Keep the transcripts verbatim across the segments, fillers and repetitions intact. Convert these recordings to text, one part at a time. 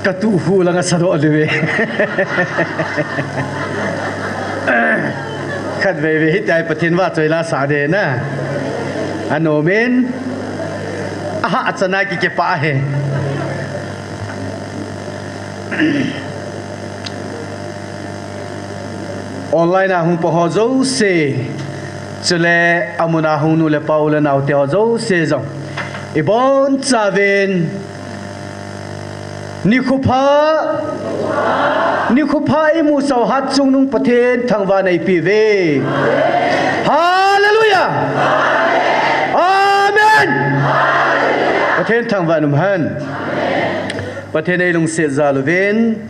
Ka tuh hu langa sadoh liu ve. Khatvei vei hitia Pathen vahchoi la sa de na. Anomin. Aha, achana kikipah e. Online a hung po ho jouse, chule amun a hung nu le pa u le nao te ho jouse jong, ibon chauvin, nikho pha, nikho pha imu sau hat chungnung Pathen thangvah na ipi uve. Hallelujah. Amen. Pathen thangvah in um hen. Pathen eilungset jal uvin.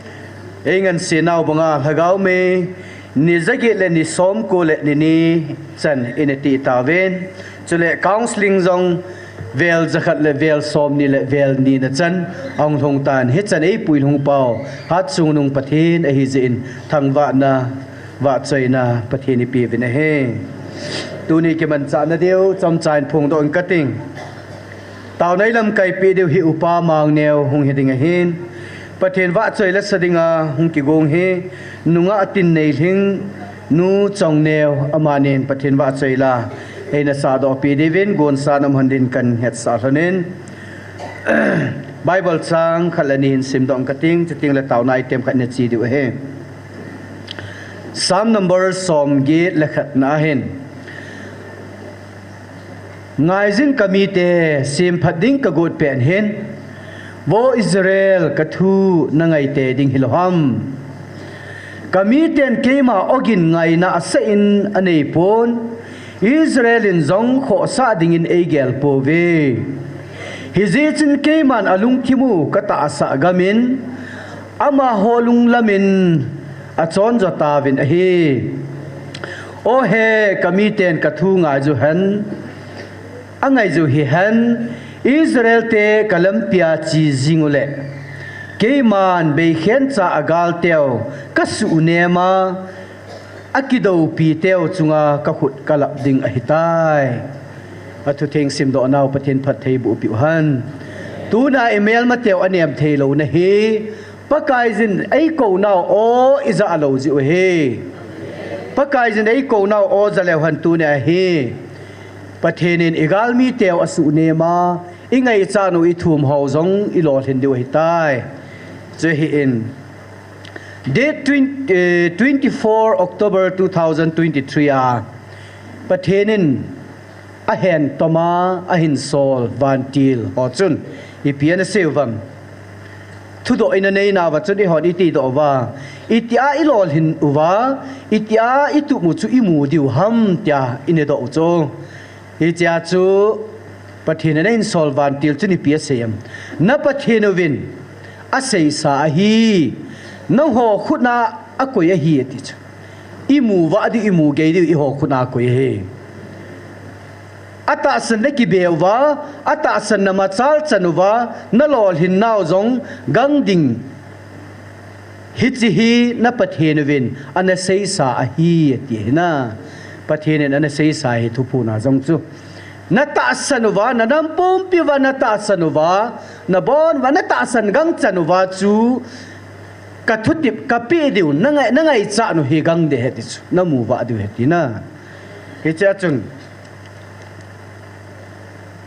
Eingansena u banga Lhagao May, ni jaget le ni somko le ni ni chan ina tih tauvin. Chule counseling jong vel jakhat le vel somni le vel ni na chan ahung lhung tan. Hichan eipui lhung pau, hat chungnung Pathen ahi jeh in thangvahna, vahchoina Pathen ipi uvin ahi. Tuni kimanchahna diu chomcha in phongdoh inge kati. Taona ilamkai peh diu hi Upa Mangneo hung hi ding ahin. Pathen vahchoi la sa dinga hung kigong hi, nungah Tinneilhing, Nu Chongneo, amanin Pathen vahchoi la eina sadoh peh diuvin, gonsa na um hen din kan hetsah lhonin. Bible chang khat le ni hin simdoh inge kati, chuteng le taona item khat ina che diu ahi. Psalm number somget le khat na ahin. Ngaijin ka mite, semphat ding ka got pet hin, Vo Israel, ka thu na ngaite ding hilou ham? Ka miten keima ogin ngaina asah in anei pon, Israel in jong khohsah dingin eigel pouve. Hijeh chun keiman alungthim u ka tahsah gamin, amaho lunglamin achon jo tauvin ahi. O he, ka miten ka thu ngai ju hen, angai ju hihen, Israel te ka lampia che jing uleh, keiman beikhen cha a galteu ka suhnem a, akidoupiteu chunga ka khut ka lap ding ahitai. Athutheng simdoh nau Pathen phatthei boh peh u hen. Tuna imelmateu anem theilouna hi, Pakaiyin eikou nau o ija lou jeh u ahi. Pakaiyin eikou nau o ja leu hen tuni ahi. Pathen in igalmiteu asuhnem a, ingaichat u ithum ho jong ilolhin diu ahitai. Chu hi in, date twenty, eh, twenty-four October two thousand twenty-three a, Pathen in ahen toma ahin sol vantil ho chun ipi ana sei uvem? Thudoh ina neina uva chun eihon iti doh uva, itia ilolhin uva, itia itup u chu imu diu ham tia ina doh u chu. Hichea chu Pathen in ahin sol vantil chun ipi asei em? Na Pathen uvin aseisa ahi, nangho khut a akoi ahi ati chu. Imu vah diu, imu gei diu, eiho khut a akoi ahi. Atahsan na kibe uva, atahsan na machal chan uva, na lolhin nau jong gang ding. Hiche hi na Pathen uvin ana seisa ahi, ati hi na. Pathen in ana seisa hi thuphon a jong chu. Na tahsan uva, na nam pumpi uva na tahsan uva, na bon uva, na tahsan gang chan uva chu, ka thutep ka peh diu, na ngai, na ngaichat u hi gang ding ahi ti chu, na mu vah diu ahi ti na. Hichea chun,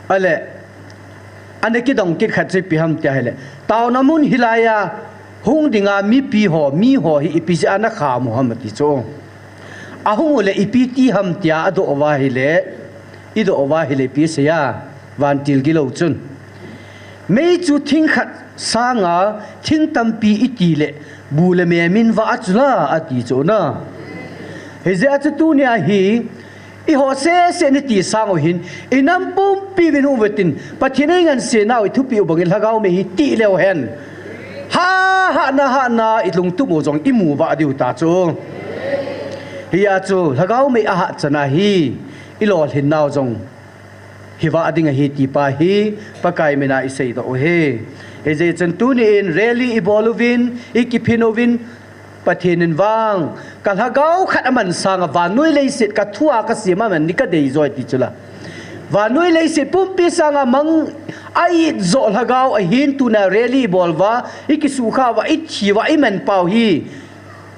ale, ana kidong kit khat chu ipi ham tia ahile, taona mun hilai a hung dinga mipi ho, mi ho hi ipi jeh a na kham u ham ati chu. Ahung uleh ipi ti ham tia adoh uva ahile, idoh uva ahile ipi asei a, vantil gilou chun. Mei chu thing khat sanga thing tampi iti leh, bu le me min vah a chu la, ati chu na. Hijeh a chu tunia hi, eiho sese niti sang u hin, inam pumpi uvin hung uve tin, Pathen in eingansena u, ithupeh u bangin Lhagao May hi tih leu hen. Ha, hahna, hahna, ilungtup u jong imu vah diu ta chu. Hia chu, Lhagao May ahahchan a hi, ilolhin nau jong hi vah ding ahi ti pa hi, Pakai mina iseidoh u ahi. Hijeh chun tuni in rally ibol uvin, ikiphin uvin, Pathen in vang, ka lhagao khat aman sanga vannoi leiset ka thu a ka sem aman ni ka dei joi ti chu la. Vannoi leiset pumpi sanga mang a it joh lhagao ahin tuna rally ibol uva, ikisukha uva, ithi uva, imanpau hi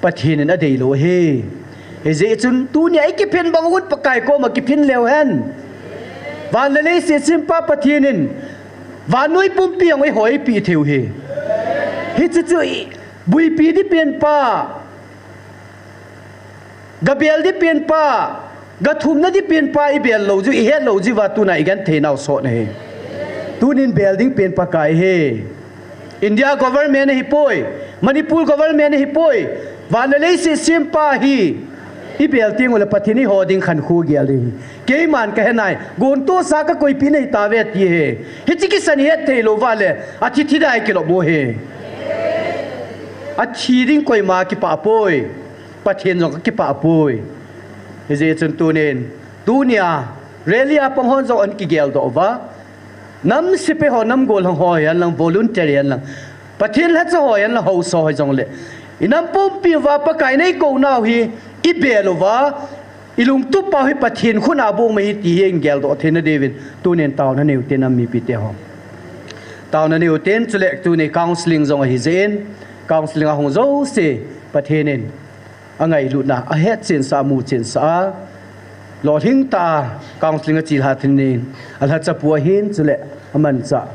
Pathen in adeilou ahi. Hijeh chun tunia ikiphin bang uva Pakai koma kiphin leu hen. Van le leiset sempa Pathen in vannoi pumpi jong eiho eipeh thei u ahi. Hiche chu i, buipi ding penpa, gabel ding penpa, gathumna ding penpa ibel lou jiu, ihet lou jiuva tuna igenthei nau sot ahi. Tunin bel ding pen Pakai ahi. India government ahipoi, Manipur government ahipoi, van le leiset sempa ahi. Ibel teng uleh Pathen eiho ding khankho gel ding ahi. Keiman kahenai, gontohsa kakoipeh nahi tauve ti ahi. Hiche kisan ihet thei lou uva leh, athi thi dai kilom u ahi. Athi ding koima kipah poi, Pathen jong kakipah poi. Hijeh chun tunin, tunia rally a pang hon jong ahin kigeldoh uva, nam sepai ho, nam gollhang ho hihen lang, volunteer hihen lang, Pathen lhacha ho hihen lang, haosa ho hijongleh, inam pumpi uva Pakai in eikou nau hi ibel uva, ilungtup pau hi Pathen khut a bou ahi ti hi igeldoh theina diuvin tunin taona nei ute, nam mipite ho. Taona nei utin, chuleh tuni counselling jong ahijeh in, counselling a hung jouse Pathen in angailutna ahetchensah a, amuchensah a, lolhing tah a counselling achelha theina in, alhachapu ahin, chuleh amanchah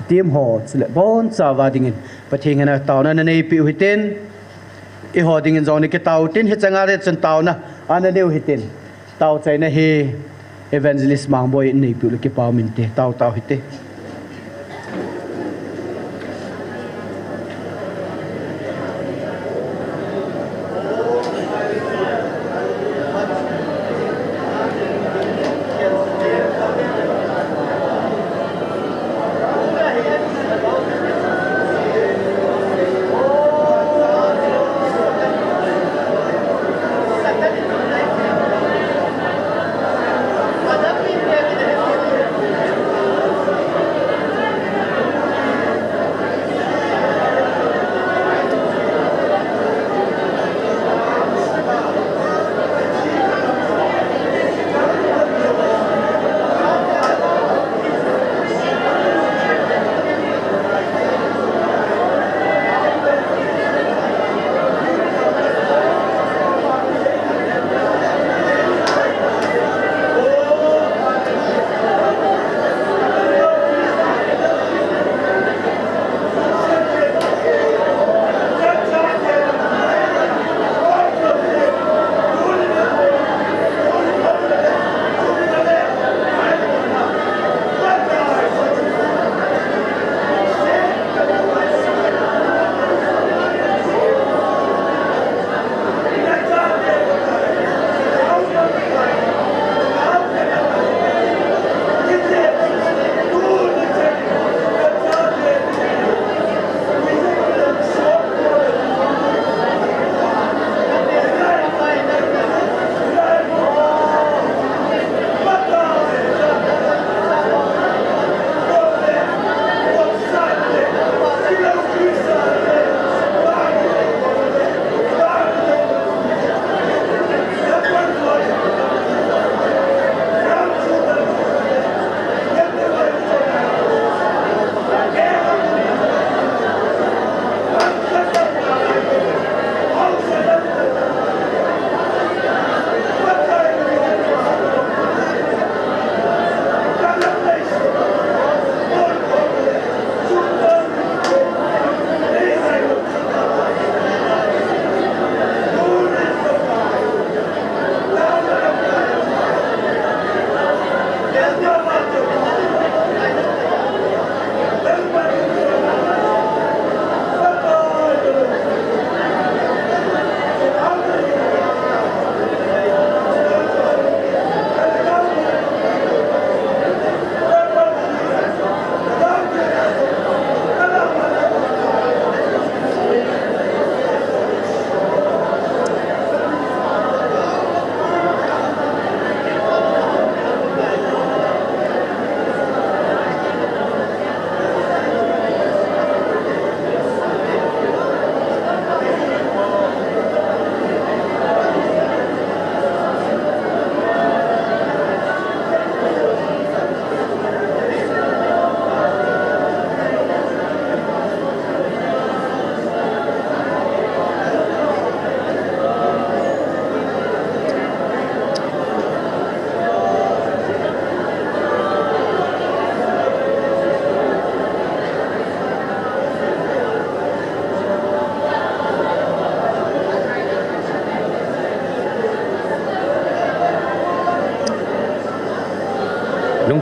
team ho, chuleh abonchauva dingin Pathen henga taona naneipeh u hitin, eiho dingin jong nakitao utin, hicheng a le chun taona ana neiu hitin. Taochaina hi Evangelist Mangboi in neipeh uleh kipa um inte, tao tao hite.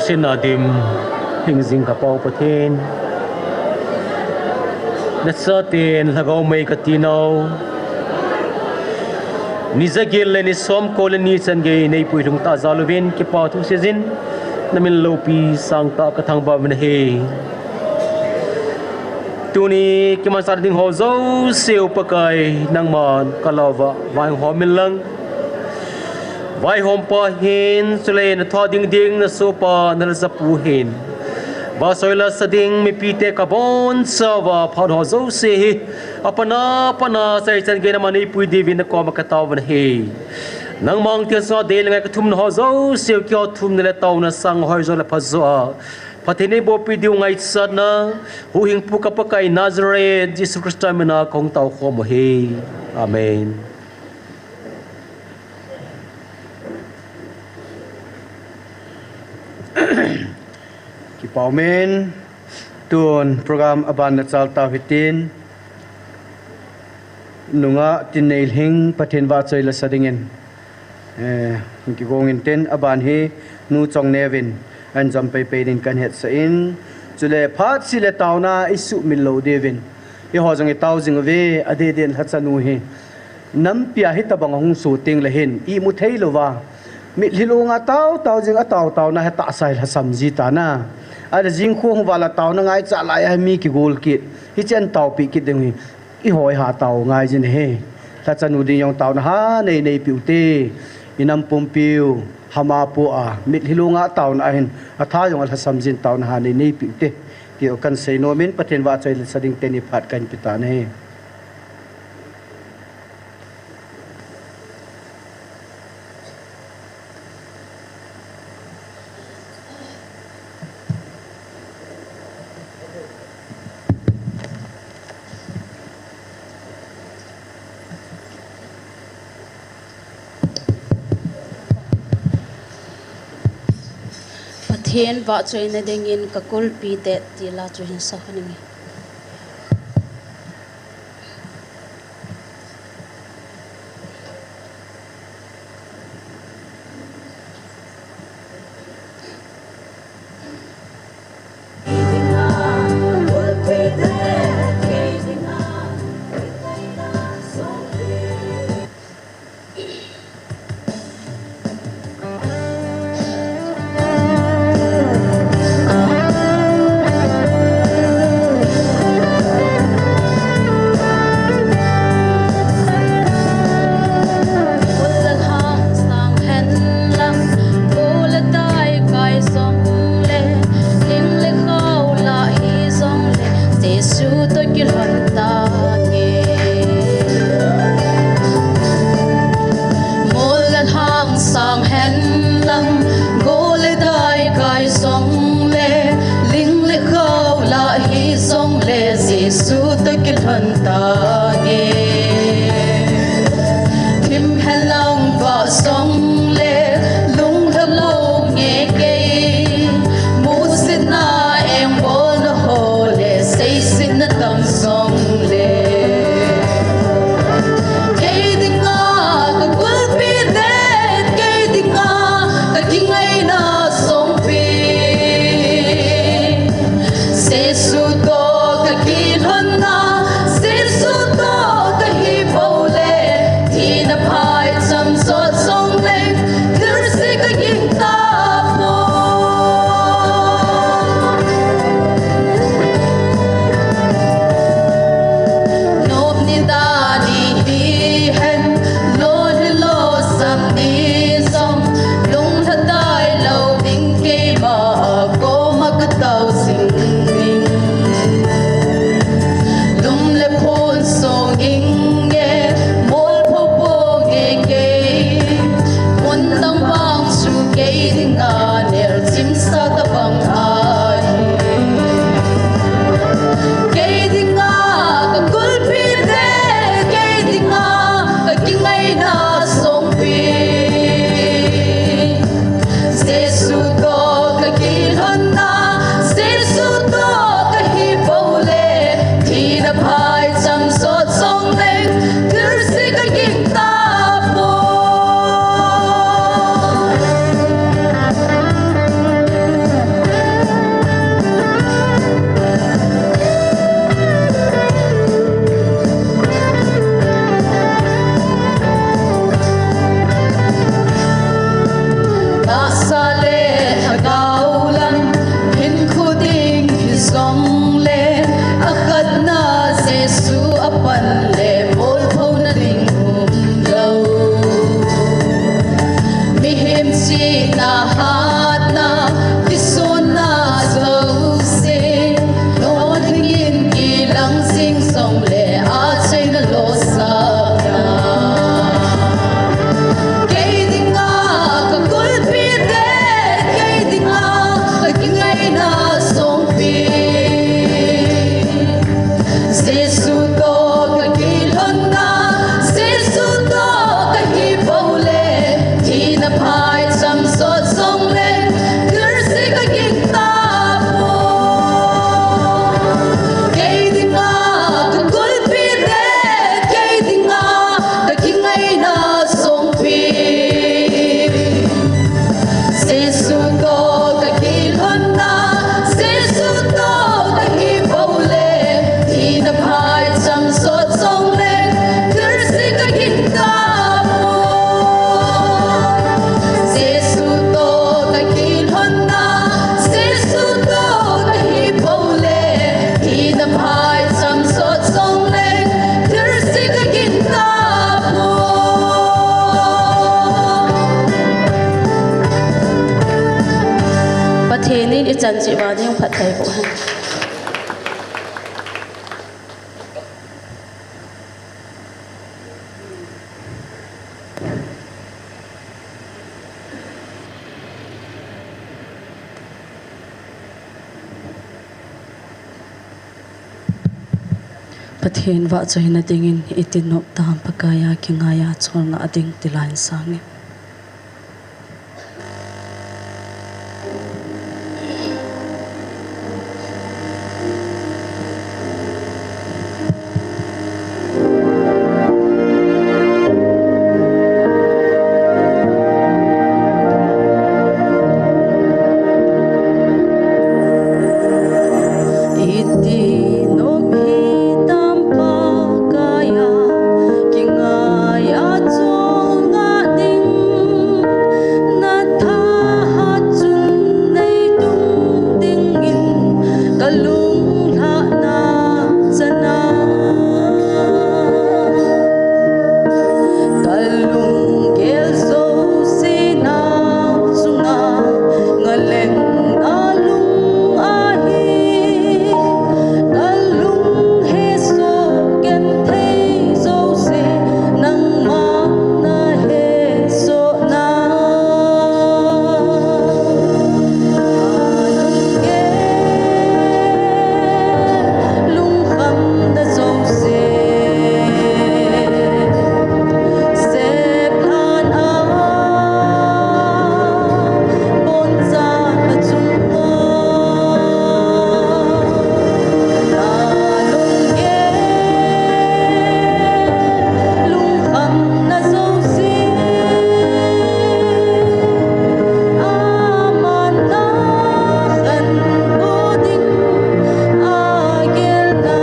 Sinna dim, hingjing ka Pa u Pathen. Nachaten lhagao mei kati nau. Ni jagil le ni somko le ni changei nei puilhung tah jal uvin kipa thu seijin. Namin loupi sangtah ka thangvah uvin ahi. Tuni kimanchah ding ho jouse u Pakai nangman ka lou uva vaihom in lang. Vaihompa hin, chule na tha ding ding na sohpa na lhacha pu hin. Vahchoi lhasa ding mipite ka bonchauva phat ho jouse hi. Apatna, patna, chaichan gei na man eipui diuvin na koma ka taovin ahi. Nangma angthenga dei le ngai ka thumna ho jouse u kihou thumna le taona sang hoi jo le phajo a. Pathen in eibohpi diu ngaichatna, huhhingpu ka Pakai Nazareth, Jesu Christa mina kahung taokhom u ahi. Amen. Kipa umin, tun program aban nachal tau hitin, nungah Tinneilhing Pathen vahchoi lhasa dingin, eh, kigong intin, aban hi Nu Chongneo vin, ahin jam peipei din kahin hetsah in, chule phat seh le taona isuhmil lou diuvin, eiho jong itao jing uve, adeh deh in lhachanu hi. Nampia hitobang ahung soh teng le hin, imu thei louva. Mitlhi longa tao tao jing a tao taona hi tahsa hi lhasam ji tan a. Ahile jingkho hung val a taona ngaicha lai a hi mi kigol kit. Hichea taopeh kit ding hi. Eiho iha tao ngai jin ahi. Lhachanu ding jong taona ha nei neipiu te. Inam pumpiu, hama pu a. Mitlhi longa taona ahin. Atha jong alhasam jin taona ha nei neipiu te. Ti kahin seinom in Pathen vahchoi lhasa ding teni phat kahin pe tan ahi. Pathen vahchoina dingin ka kulpi det ti la chu hin sa hon inge. Jesu toh kilhon tange. Mol le lhang sang hen lang, go le dai kai jong le, ling le khao lah hi jong le, Jesu toh kilhon tange. Thim hen lang vah jong le, lung lha lou nge kei, musit na eng bol na ho le, seiset na tam jong le. Kei dinga ka kulpi det, kei dinga ka kingaina songpi. Jesu toh ka kilhonna, Jesu Chan chih vang ding phatthei boh hen. Pathen vahchoina dingin iti nop tam, Pakaiya kingaiya cholna ding ti lainsang in. Iti nop hitam, Pakaiya kingaiya cholna ding, na thahat chun neitung dingin kalunglhahna chana. Kalunggel jouse nang chunga ngalengna lung ahi. Kalung hesoh genthei jouse nangman nahesoh nai. Kalunggel lungkhamna jouse seplhahna, bonchan achunga. Kalunggel lungkhamna jouse, aman nakhantou ding agelna.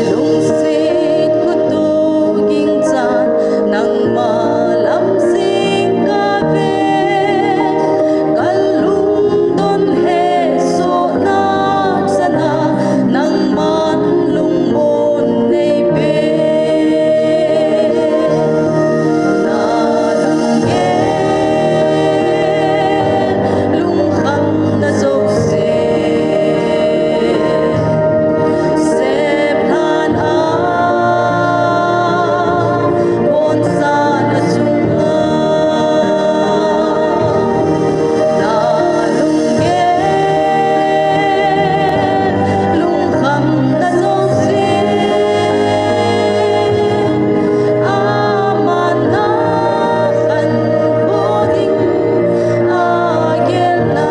Napilungset khutu gingchan nangma lam jing kave. Kalungdon hesohna chana nangman lungmon neipe. Nalunggel lungkhamna jouse seplhahna, bonchan achunga. Nalunggel lungkhamna jouse, aman nakhantou ding agelna.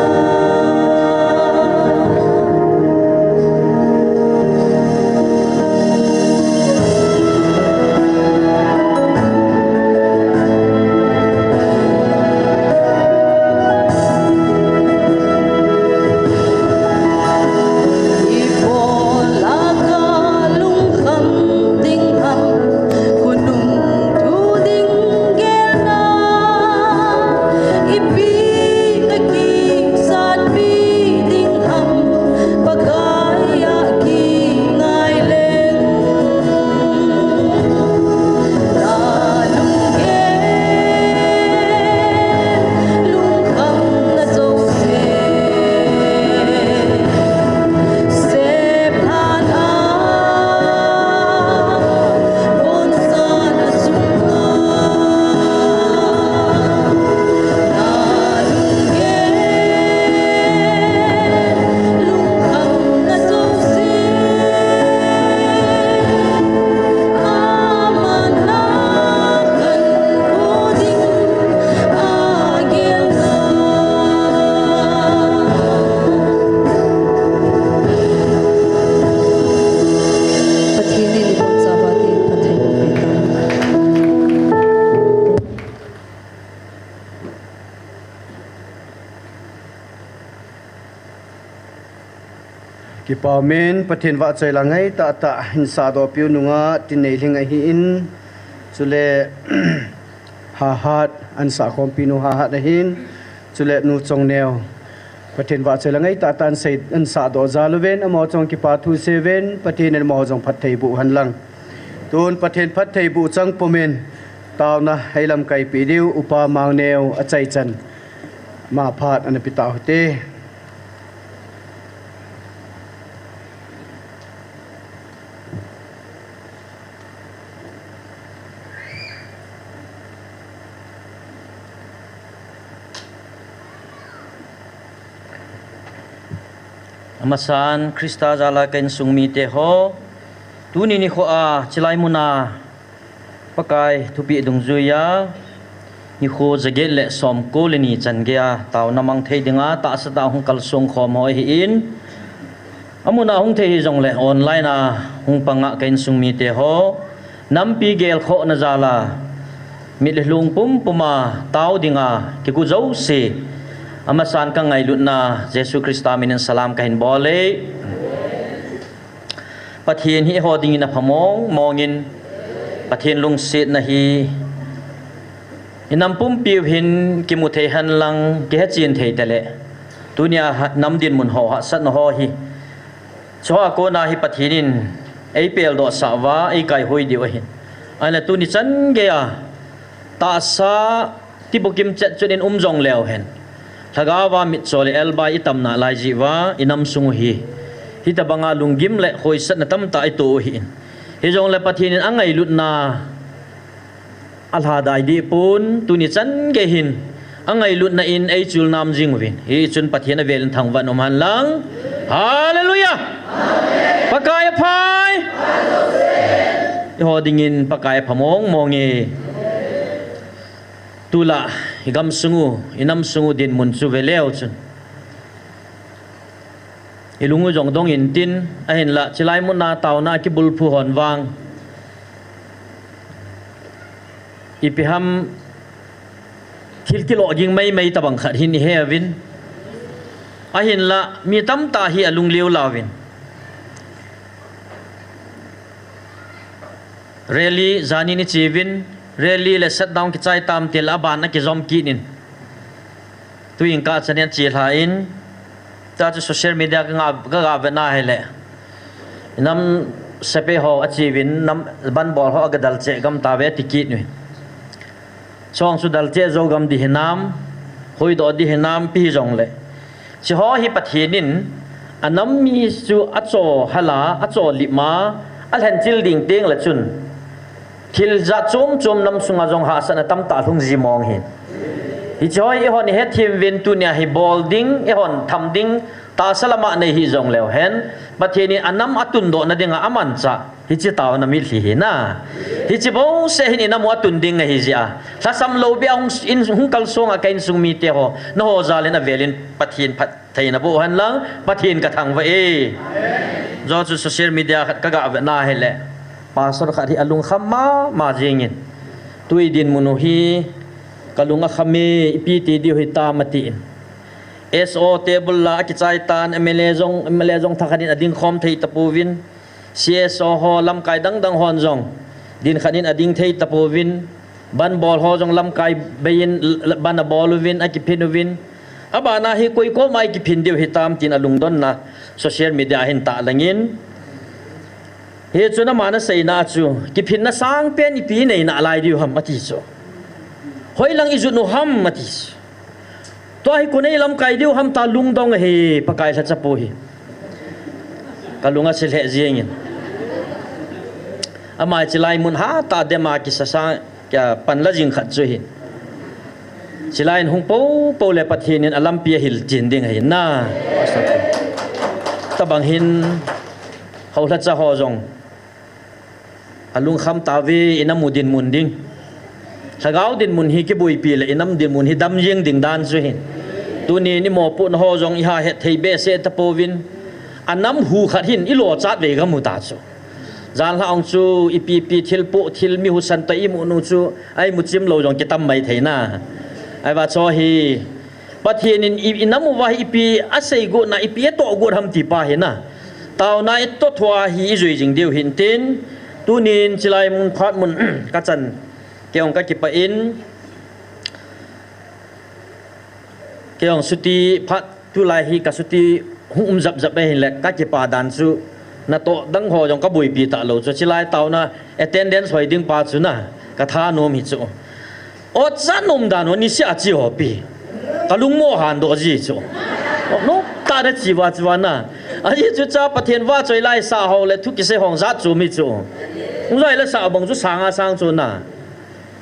Ibola kalungkham ding ham, khonung thu ding gelna. Ipi nakisatpi ding ham, Pakaiya kingai leng. Nalunggel lungkhamna jouse seplhahna, bonchan achunga. Nalunggel lungkhamna jouse, aman nakhantou ding agelna. Pathen in ibonchauva dingin phatthei boh hen. Kipa umin, Pathen vahchoi la ngaitah tah hin sahdoh piu nunga Tinneilhing ahin, chule Hahat, ansah khompi nu Hahat ahin, chule Nu Chongneo. Pathen vahchoi la ngaitah tah hin sei, hin sahdoh jal uvin, amaho chunga kipa thu sei uvin, Pathen in amaho jong phatthei boh hen lang. Tun Pathen phatthei boh chang pumin, Taona hei lamkaipi diu Upa Mangneo achaichan, ama phat ana pe tau hite. Amasan Christa jal'a ka insung mite ho, tuni nikho a chilai muna Pakai thupeh dungjuiya nikho jaget le somko le ni chan geiya taona mang thei dinga tahsa tah a hung kalsong khom ho ahin, amun a hung thei hijongle online a hung panga ka insung mite ho, nampi gelkhohna jal'a mit le lung pumpum a tao dinga kigo jouse, amasan ka ngailutna Jesu Christa minin salam kahin bol e. Pathen hi eiho dingin apha mong mongin, Pathen lungsetna hi inam pumpiu hin kimu thei henlang kihechen thei tale, tunia ha-, nam dinmun ho hahsatna ho hi, chuho a kona hi Pathen in eipeldoh sah uva eikaihoi diu ahin. Ahinla tuni chan geiya tahsa tibukim chet chun in um jong leu hen, lhagao va mitcho le elbai itam nalai jeh uva inam sung u hi hitobanga lunggim le khoisatna tamtah ito u ahin. Hijongle Pathen in angailutna alhadai deh pon, tuni chan gei hin angailutna in eichul nam jing uvin, hichun Pathen avelin thangvah in um henlang. Hallelujah! Pakai aphai! Eiho dingin Pakai apha mong mong e. Tulai igamsung u, inam sung u dinmun chu veleu chun ilung u jong dong intin, ahinla chilai muna taona kibulphu hon vang ipi ham thil kilo ging maimai tobang khat hin ihe uvin. Ahinla mi tamtah hi alung liu lauvin. Rally janin iche uvin, rally le shutdown kichai tam tile aban akijom kit in. Tuin kachan in ache lhan, tua chu social media ka ga, ka ga vetna hile, inam sepai ho ache uvin, nam bandh bol ho aga dalcheh gam tauve ati kit uvin. Chong chu dalcheh jou gam ding hinam, hoidoh ding hinam, ipi hijongle, hiche ho hi Pathen in anam mi chu acho hala, acho lima, alhenchil ding tengle chun thil jat chom chom nam sunga jong hahsatna tamtah lhung ji mong ahin. Hiche ho hi eihon ihethem uvin, tunia hi bol ding, eihon tham ding tahsa lama nei hih jongleu hen, Pathen in anam atundohna dinga amanchah hiche taona mitlhi hi na. Hiche bouseh hin inam u atun ding ahi jeh a, lhasam lou beh a hung, in, hung kalsong a ka insung mite ho, nangho jal in avel in Pathen phattheina boh henlang, Pathen ka thangvah e. Hiche chu social media khat ka ga vetna hile, pastor khat hi alungkham mama jing in, tui dinmun u hi kalung akham e, ipi ti diu hitam atin. S O table la akichai tan, M L A jong, M L A jong thakhat in ading khom thei tapouvin, C S O ho lamkai dang dang hon jong din khat in ading thei tapouvin, bandh bol ho jong lamkai bei in l-, l-, bandh abol uvin, akiphin uvin. Abana hi koi koma ikiphin diu hitam tin alungdonna social media a hin tahlang in. Hichun aman aseina chu, kiphinna sangpen ipi inei nalai diu ham ati chu. Hoilang ijot u ham ati chu. Tua hi kon eilamkai diu ham tia lungdong ahi, Pakai lhachapu hi. Kalung ase lheh jeng in. Ama chilai mun hatah a dem a kisa sang, kia panla jing khat chu ahin. Chilai in hung popo le Pathen in alampi ahil chen ding ahi na. Tobang hin hou lhacha ho jong alungkham tauve, inam u dinmun ding. Lhagao dinmun hi kiboipi le inam dinmun hi dam jeng ding dan chu ahin. Tunin imopohna ho jong iha het thei behseh tapouvin. Anam hu khat hin ilo chat vei kamu ta chu. Janhi ong chu ipi ipi thil poh thil mi husa toh imu u chu, a imu chim lou jong kitam mai thei na. Ahivang chu hi Pathen in i, inam uva hi ipi asei got na, ipi atoh got ham ti pa hi na. Taona itoh thua hi ijui jing diu hintin, tunin chilai mun phat mun kachan, kei jong kakipah in, kei jong chuti phat tulai hi ka chuti hung um jap jap ahin le kakipah dan chu natoh dang ho jong kaboipi talou chu chilai taona attendance hoi ding pa chu na. Ka thanom hi chu. Ot cha nom dan ho ni sia chi ho pi. Ka lungmo han do ji chu. No ta da chi va chi va na. A ji chu cha Pathen va choi lai sa ho le thu kisei hong za chu mi chu. Ung zai le sa bang chu sanga sang chu na.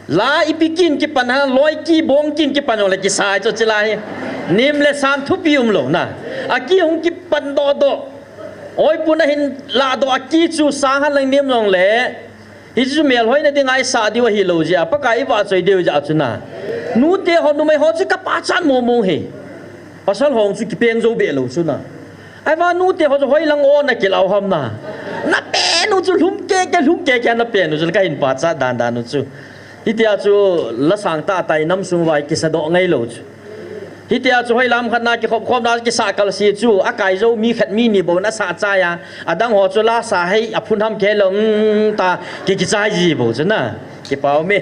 La ipi kin kipan ha, loi ki bong kin kipan ho le kisai chu chi lai. Nim le san thupi um lo na. A ki hung kipan do do. Oi pu na hin la do a ki chu sang ha lang nim long le. Hi chu melhoina ding ai sa diu ahi lo jia, Pakai i va choi diu jia chu na. Nute ho numei ho chu ka pachat mo mo hi. Pasal hong chu kipeng zo be lo chu na. Ai va nute ho chu hoi lang o na kilau ham na. Na pen u chu lhum ke ke lhum ke ke na pen u chu ka hin pachat dan dan u chu. Hitia chu la sang ta tai nam sung vai kisa do ngai lo chu. Hitia chu hoi lam khat na kikhop khop na kisa kal si chu a kai zo mi khat mi ni bo na sa chai a. Adang ho chu la sa hei a phun ham ke lo, mm, ta ki kichai ji bo chu na. Kipau mi.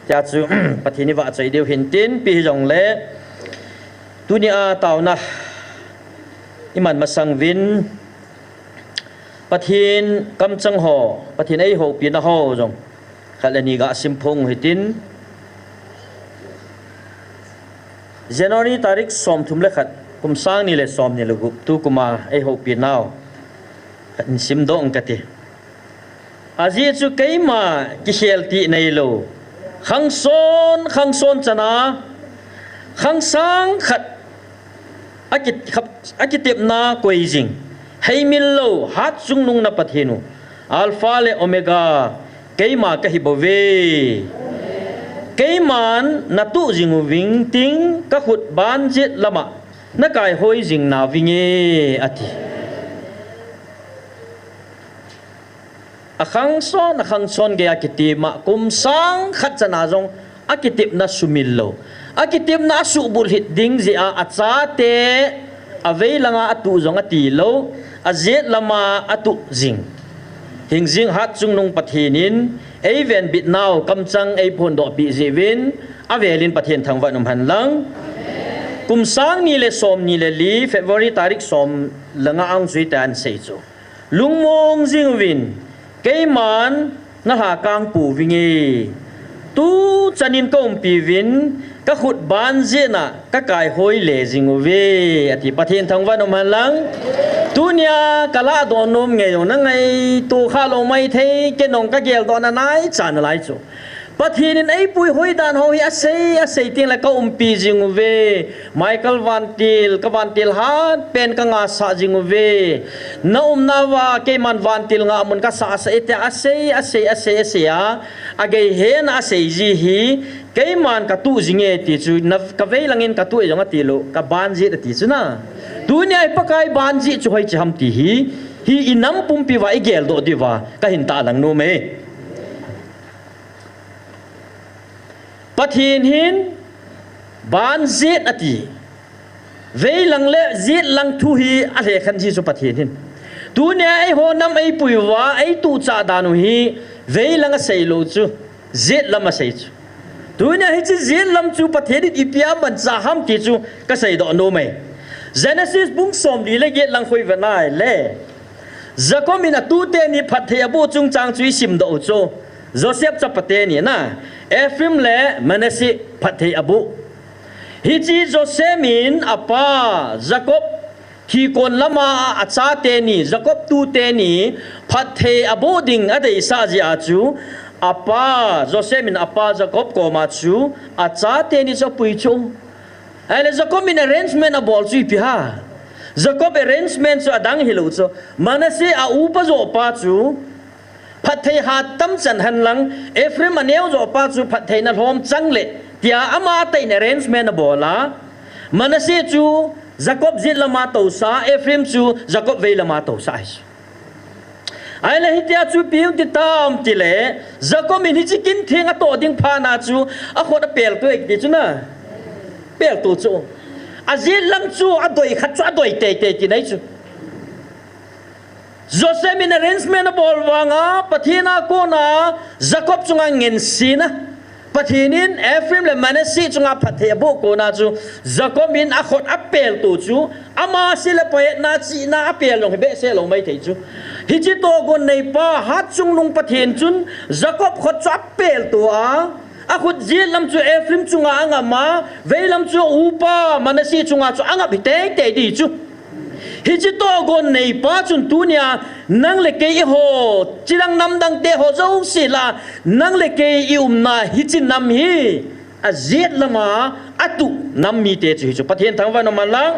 Tia chu Pathen i va choi diu hin tin pi hi jong le. Tuni a tauna i man masang vin. Pathen kamchang ho, Pathen ei hopina ho jong. Khat le ni ga sim phong hitin. January tarik som thum le khat, kum sang ni le som ni le gup, tu kuma ei hopinau. Khat in sim dong kati. Aji chu keima kikhel ti nei lo. Khangson, khangson chana. Khangsang khat. A ki-, khap-, a kitepna koi jing. Heimil lo, hat chungnung na Pathen u. Alpha le Omega, keima ka hi bou ve. Keiman na tu jing u ving ting, ka khut ban jet lama, na kai hoi jing na vinge, ati. A khangson, a khangson gei a kitepna, kum sang khat chana jong a kitepna sumil lo. A kitepna a subulhit ding jeh a, a chate, a veilanga a tu jong a ti lo, a jet lama a tu jing. Hing jing hat chungnung Pathen in, ei venbit nau kamchang ei phondoh pi jeh uvin, a velin Pathen thangvah um hen lang. Kum sang ni le som ni le li, February tarik som le nga ang jui tan sei chu. Lungmong jing uvin, keiman na lha kang pu vinge. Tu chanin ka umpi uvin, ka khut ban jeh na ka kai hoi le jing uve. Ati Pathen thangvah um hen lang. Tunia ka lah doh nom ngei jong na ngaito kha lo mai thei, kei nong ka gel doh na nai chan lai chu. Pathen in ei puihoi dan ho hi a sei, a sei teng le ka umpi jing uve. Michael vantil, ka vantil hat pen ka nga sah jing uve. Na umna uva keiman vantil nga mun ka sah sah e tia a sei, a sei, a sei, a sei a. A gei hena a sei ji hi, keiman ka tu jing e ti chu, na, ka veilangin ka tu e jong a ti lo, ka ban jet a ti chu na. Tunia i Pakai ban jet chu hoi chi ham ti hi, hi i nam pumpi uva i gel doh diu va, ka hin tahlang nom e. Pathen hin ban jet a ti. Veilang le jetlang thu hi a lhekhen ji chu Pathen hin. Tunia ei ho nam ei pui uva, ei tu cha dan u hi veilang a sei lo chu. Jetlam a sei chu. Tunia hi chu jetlam chu Pathen in ipi a man cha ham ti chu ka sei doh nom e. Genesis bung som li le get lang khoi ve nai le. Jacob in a tute ni phatthei a bu chungchang chu i sim doh u chu. Joseph chapate ni na, Ephraim le Manasseh phatthei a bu. Hichi Joseph in a pa Jacob thikon lama a chate ni, Jacob tute ni phatthei a bu ding a deisah jeh a chu, a pa Joseph in a pa Jacob koma chu a chate ni chu a pui chu. Ahile Jacob in arrangement a bol chu ipi ham. Jacob arrangement chu a dang hi lo chu. Manasseh a upa jo pa chu phatthei hat tam chan hen lang, Ephraim a neo jo pa chu phatthei na lhom chang le, tia ama tah in arrangement a bol a. Manasseh chu Jacob jet lama tousah, Ephraim chu Jacob vei lama tousah ahi chu. Ahile hitia chu ipi hung ti tam ti le, Jacob in hichi kin theng a toh ding phat na chu, a khut a pel to e ti chu na. Pel to chu. A jetlam chu a doi khat chu a doi teitei ti nai chu. Joseph in arrangement a bol vanga, Pathen a kona Jacob chunga ngensen a. Pathen in Ephraim le Manasseh chunga phatthei a bu kona chu, Jacob in a khut a pel to chu, ama se le pahet na chihna a pel jong hi behseh lo mai thei chu. Hiche togon neipa, Hatchungnung Pathen chun Jacob khut chu apel tua, akhut jet lam chu Ephraim chunga angam a, veilam chu upa Manasseh chunga chu angap hi teitei ding chu. Hiche togon neipa chun tunia nang le kei eiho, chidang namdang te ho jouse lah a, nang le kei i umna hiche nam hi ajet lama atuh nam mite chu hichu. Pathen thangvah in umhen lang.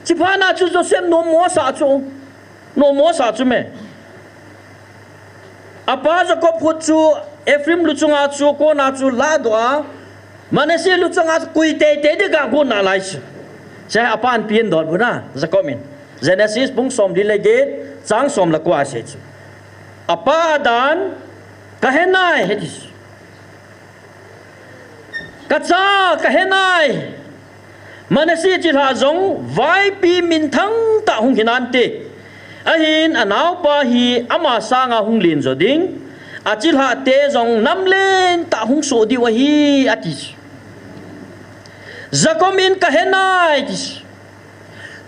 Chuphat na chu Joseph nommo sa chu. Nommo sa chu me. Apa Jacob khut chu Ephraim luchunga chu kona chu ladoh a, Manasseh luchunga chu kui teitei ding a gon nalai chu. Chea apan pen dol bu na Jacob in. Genesis bung somli le get chang som le ko a asei chu. Apa dan kahe nai ati chu. Kacha kahe nai. Manasseh chilhah jong vaipi minthang tah hung hinante. Ahin anaopa hi ama sanga hung len jo ding. Achilhah te jong nam lentah hung soh diu ahi ati. Jacob in kahe nai ati.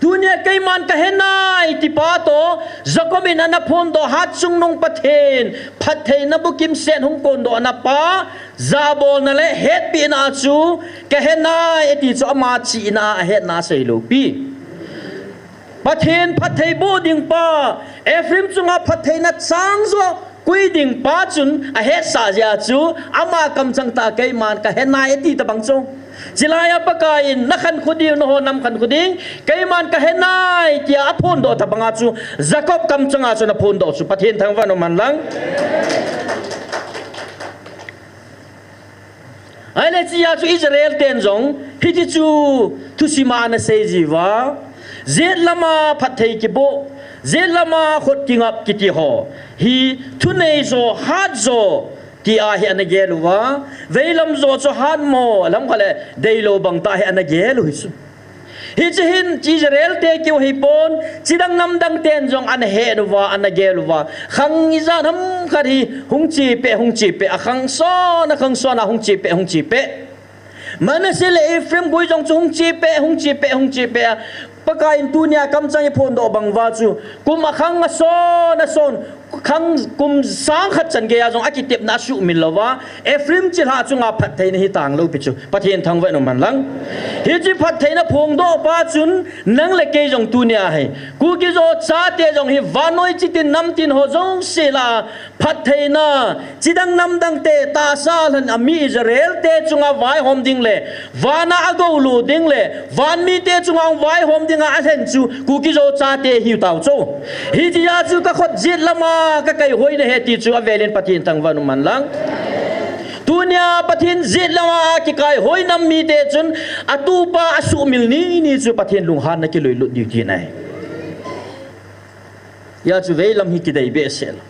Tunia keiman kahe nai tipa toh Jacob in ana phondoh Hatchungnung Pathen, phattheina bukim set hung kondohna pa, jabolna le hetpehna chu kahe nai ati chu ama chihna a ahetna asei lou pi. Pathen phatthei boh ding pa, Ephraim chunga phattheina chang jo kui ding pa chun ahetsah jeh a chu ama kamchang tah a keiman kahe nai ati tabang chu. Chulai a Pakai in nakhankho diu, naho nam khankho ding, keiman kahe nai tia aphondoh tabang a chu Jacob kamchang a chu ana phondoh chu Pathen thangvah in umhen lang. Ahile chea chu Israel ten jong hiti chu thusim a ana sei jiuva, jet lama phatthei kiboh, jet lama khut kingap kiti ho hi thunei jo, hat jo tia hi ana gel uva, veilam jo chu hat mo, alam khat le deilou bang tah hi ana gel u hi chu. Hiche hin Israel te keu hipon, chidang namdang ten jong ana het uva, ana gel uva. Khang ijat ham khat hi hung chepeh, hung chepeh, akhang son, akhang son a hung chepeh, hung chepeh. Manasseh le Ephraim gui jong chu hung chepeh, hung chepeh, hung chepeh a. Pakai in tunia kamchang iphondoh bang uva chu kum akhang ason, ason, khang kum sang khat chan gei a jong akitepna asuhmil louva, Ephraim chilhah chunga phattheina hi tang lou pi chu. Pathen thangvah in umhen lang. Hiche phattheina phongdoh pa chun nang le kei jong tunia hi Kuki-Zo chate jong hi vannoi chitin namtin ho jouse lah a phattheina, chidang namdang te tahsa lhen a mi Israel te chunga vaihom ding le, vana agou lut ding le, van mite chunga vaihom dinga alhen chu Kuki-Zo chate hiu tau chu. Hitia chu kakhut jet lama kakaihoina ahi ti chu avelin Pathen thangvah in umhen lang. Tunia Pathen jet lama kikaihoi nam mite chun atupa asuhmil nini chu Pathen lunghanna kiluilut diu tina ahi. Hia chu veilam hi kidei behseh lou.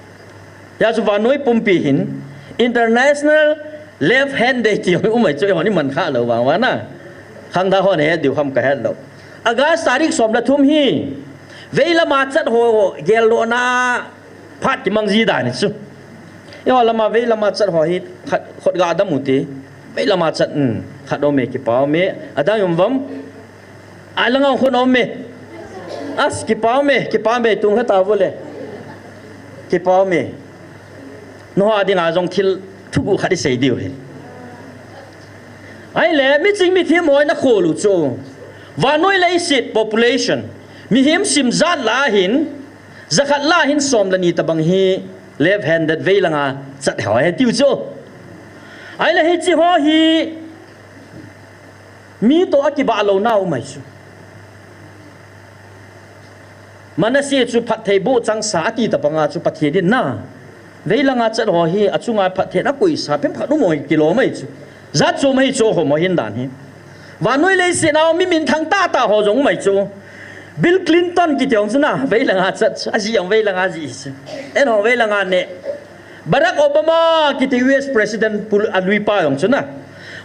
Hia chu vannoi pumpi hin International Left Hand Day ti um ahi chu, eihon iman kha lou vang uva na. Khangthah hon het diu ham kahet lou. August tarik som le thum hi veilama chat ho geldohna phat kimang ji dan ahi chu. Eiho lama veilama chat ho hi khat, khut ga dam u te. Veilama chat, um, khat um e, kipa um e. Adang um vam. Ai langa khun um e. As, kipa um e, kipa um e, tung khat a vo le. Kipa um e. Nangho dinga jong thil thuguh khat isei diu ahi. Ahile, miching mithem hon ana khol u chu. Vannoi leiset population, mihem sim jat lah a hin, jakhat lah a hin som le ni tabang hi left handed, veilanga chat ho ahi tiu chu. Ahile hiche ho hi mi toh akibah louna um ahi chu. Manasseh chu phatthei boh changsa ati tabanga chu Pathen in na, veilanga chat ho hi achunga phatthei in akoisa phem khat um ahi kilom ahi chu. Jat chom ahi chu ho mo hin dan hi. Vannoi leiset a mi minthang tahtah ho jong um ahi chu. Bill Clinton kiti jong chu na, veilanga chat chu. Ajih jong veilanga jih chu. Eiho veilanga neh. Barack Obama kiti U S President pu, alui pa jong chu na.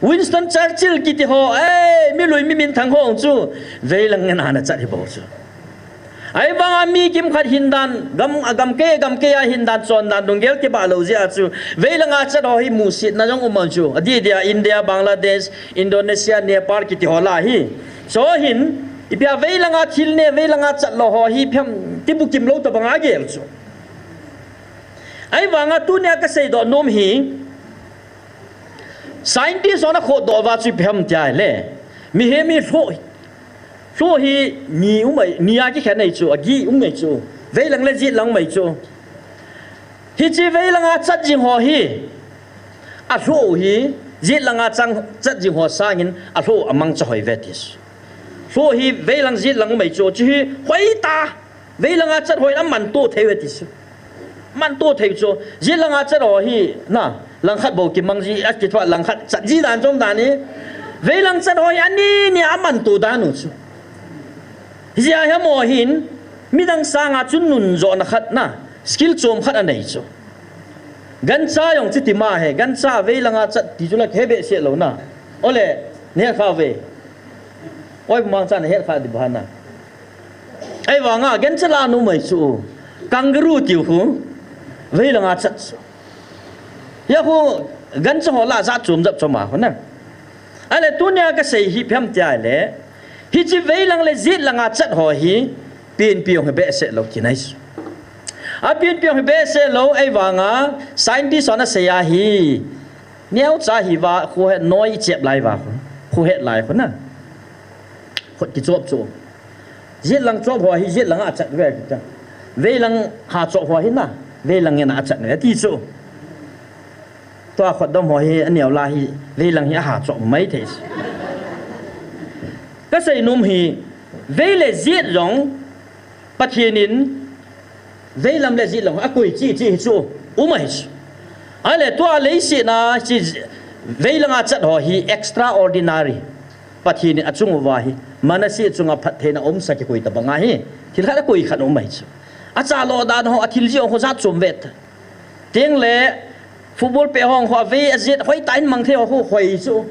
Winston Churchill kiti ho, eh, mi lui mi minthang ho jong chu veilanga ana chat hi bou chu. Ahivanga mi kimkhat hin dan, gam, agam kei, agam kei a hin dan, chon dan, lunggel kibah lou jeh a chu veilanga chat ho hi musetna jong um ahi chu. Adeh deh a India, Bangladesh, Indonesia, Nepal kiti ho lah a hi. Chu hin, Ipi a veilanga thil ne, veilanga chat lou ho hi ipi ham ti bukim lou tabang a gel chu. Ahivanga tunia kasei doh nom hi, scientist hon akhoh doh uva chu ipi ham tia ahile, mihem hi lhoh, lhoh hi ni um ahi, ni a kikhen ahi chu, agi um ahi chu, veilang le jetlang um ahi chu. Hiche veilanga chat jing ho hi, alhoh hi, jetlanga chang chat jing ho sangin alhoh amangcha hoi ve ti chu. Lhoh hi veilang jetlang um ahi chu, chu hi hoitah, veilanga chat ho hi amanto thei ve ti chu. Manto thei chu, jetlanga chat ho hi, na, langkhat bou kimang ji, akithoa langkhat chat ji dan chom dan hi. Veilang chat ho hi ani ni a amanto dan u chu. Hijeh a hi amaho hin, midang sanga chu nunjohna khat na, skill chom khat anei chu. Gancha jong chuti ma ahi, gancha veilanga chat ti chu la kihe behseh lou na. Ole, nahet kha uve. Oi, mangcha nahet kha di bana. Ahivanga, gancha la nu mai chu. Kangaroo tiu khu. Veilanga chat chu. Hia khu, gancha ho la jat chom jat chom a khu na. Ahile tunia kasei hi ipi ham tia ahile, hiche veilang le jetlanga chat ho hi, penpi jong hi behseh lou tina ahi chu. Apenpi jong hi behseh lou, ahivanga, scientist hon asei a hi, neocha hi uva, khu het noi chep lai uva khu, khu het lai khu na. Khut kichop chu. Jetlang chop ho hi, jetlanga achat ve kita. Veilang ha chop ho hi na, veilang in achat ve ti chu. Tua khutdom ho hi, aneo la hi, veilang hi aha chop mai thei. Kasei nom hi, vei le jet jong, Pathen in, veilam le jetlang, akoi chi chi hi chu, um ahi chu. Ahile tua leiset a, chi, veilanga chat ho hi, extraordinary. Pathen in achung uva hi, Manasseh chunga phattheina umsa kikoi tabang ahi, thil khat akoi khat um ahi chu. Acha lo dan ho, athil jih ho jat chom ve ta. Tengle, football pet ho, ho, avei ajet, hoitah in mang thei ho, ho, hoi chu.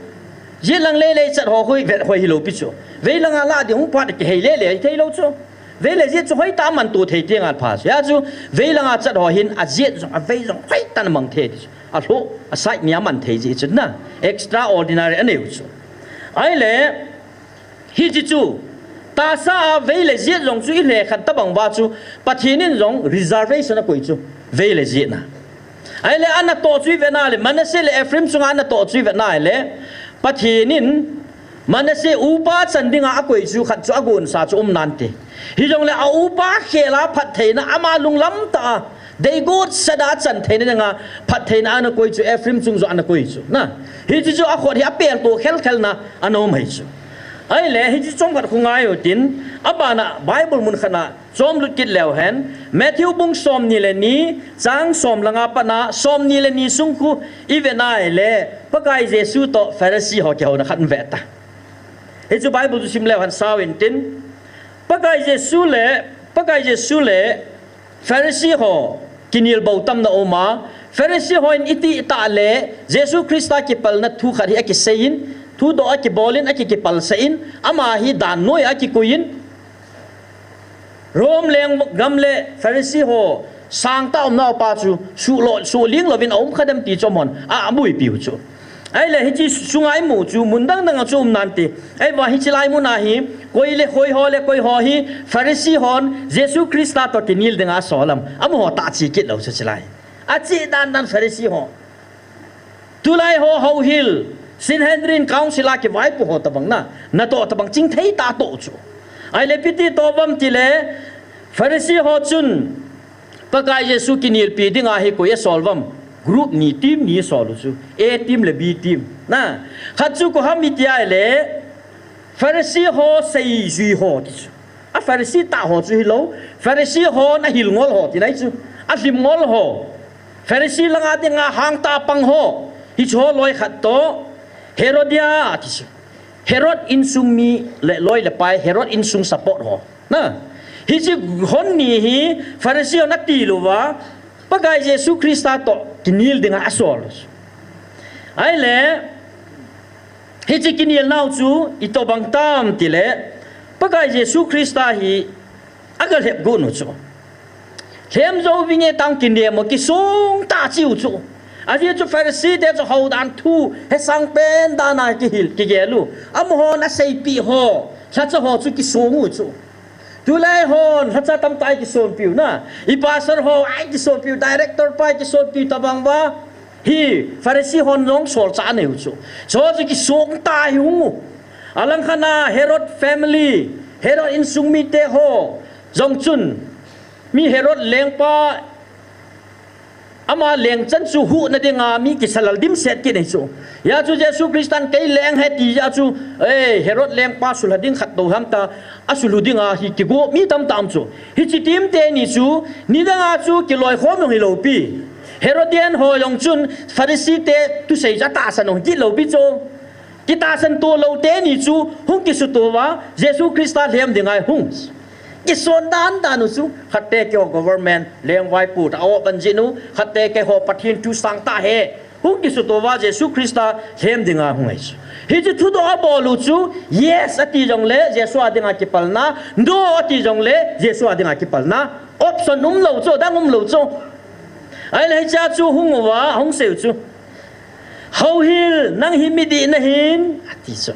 Jetlang lele chat ho, hoi, vet, hoi hilou pi chu. Veilanga la di hung phat kihei lele, thei lou chu. Vei le jet chu hoitah a manto thei tenga pha chu. Hia chu, veilanga chat ho hin, ajet jong, avei jong, hoitah in amang thei ti chu. Alhoh, aside ni a man thei ji chu na. Extraordinary anei u chu. Ahile, Hiche chu, tahsa a vei le jet jong chu i lhekhen tabang uva chu, Pathen in jong reservation akoi chu, vei le jet na. Ahile anatoh chu i vet na le, Manasseh le Ephraim chunga anatoh chu i vet na le, Pathen in Manasseh upa chan dinga akoi chu khat chu agonsa chu um nante. Hijongle a upa khel a phattheina ama lunglam tah a, deigot set a achan theina dinga phattheina anakoi chu, Ephraim chung joh anakoi chu. Na, hiche chu akhut hi apelto khelkhel na, ana um ahi chu. Ahile, hiche chomkhat khu ngai utin, abana Bible mun khat na chomlut kit leu hen, Matthew bung somni le ni, chang som le nga a pat na, somni le ni sung khu i vet na ahile, Pakai Jesu toh Pharisee ho kihouna khat i vet ta. Hichu Bible chu sim leu hen sao intin, Pakai Jesu le, Pakai Jesu le Pharisee ho kinel bou tamna um a, Pharisee hon itih tah le Jesu Christa kipalna thu khat hi akisei in, thudoh akibol in, aki, kipalsah in, ama hi dan noi a akikoi in, Rome lenggam le Pharisee ho sangtah umnau pa chu suhlo, suhling louvin aum kha dem ti chu amahon a, abuipiu chu. Ahile hiche sunga imu chu mun dang dang a chu um nante. Ahivang hiche lai mun a hi, koi le koi ho le koi ho hi, Pharisee hon Jesu Christa toh kinel dinga asol am, amaho tah che kit lou chu chulai. Ache dan dan Pharisee ho. Tulai ho houhil, Sanhedrin Council a kivaipo ho tabang na, natoh tabang chingthei tah toh chu. Ahile ipi ti toh uvam tile, Pharisee ho chun, Pakai Jesu kinelpi dinga hi koi asol uvam, group ni, team ni asol u chu, A team le B team. Na, khat chu koi ham iti ahile, Pharisee ho seijui ho ti chu. A Pharisee tah ho chu hilou, Pharisee hon ahil ngol ho tina ahi chu. Alhim ngol ho. Pharisee langa dinga hangtah pang ho. Hiche ho loi khat toh, Herodia ti chu. Herod insung mi le loi le pai, Herod insung support ho. Na, hiche hon ni hi Pharisee hon atil uva, Pakai Jesu Christa toh kinel dinga asol u chu. Ahile, hiche kinelnau chu itobang tam tile, Pakai Jesu Christa hi agalhep got u chu. Lhem jou vinge tang kinem u kisong tah chiu chu. Ajeh chu Pharisee te chu houdan thu, hesang pen dan a kihil, kigel u. Amahon aseipeh ho. Lhacha ho chu kisong u chu. Tulai hon lhacha tamtah kisonpiu na. I pastor ho ai kisonpiu, director pa kisonpiu tabang uva. Hi Pharisee hon jong solchah anei u chu. Chu chu kisong tah hi hung u. Alangkhat a Herod family, Herod insung mite ho jong chun, mi Herod lengpa ama lengchan chu huhna dinga mi kisalal dimset kit ahi chu. Hia chu Jesu Christan kei leng ahi ti jeh chu, ei, Herod lengpa sulha ding khat tou ham ta, asulhu dinga hi kigo mi tamtah um chu. Hiche team teni chu, nidanga chu kiloikhom jong hilou pi. Herodian ho jong chun Pharisee te thusei chu atahsan jong kit lou pi chu. Kitahsan to lou teni chu hung kisuto uva, Jesu Christa lhem dinga hung. Kison dan dan u chu, khatte keiho government, lengvaipo tah a o ban jin u, khatte keiho Pathen thu sangtah ahi. Hung kisuto uva, Jesu Christa lhem dinga hung ahi chu. Hichu thudoh abol u chu, yes ati jongle, Jesu a dinga kipalna, no ati jongle, Jesu a dinga kipalna. Option umlou chu, dang umlou chu. Ahile hichea chu hung uva, hung sei u chu. Houhil, nang hi midih nahin, ati chu.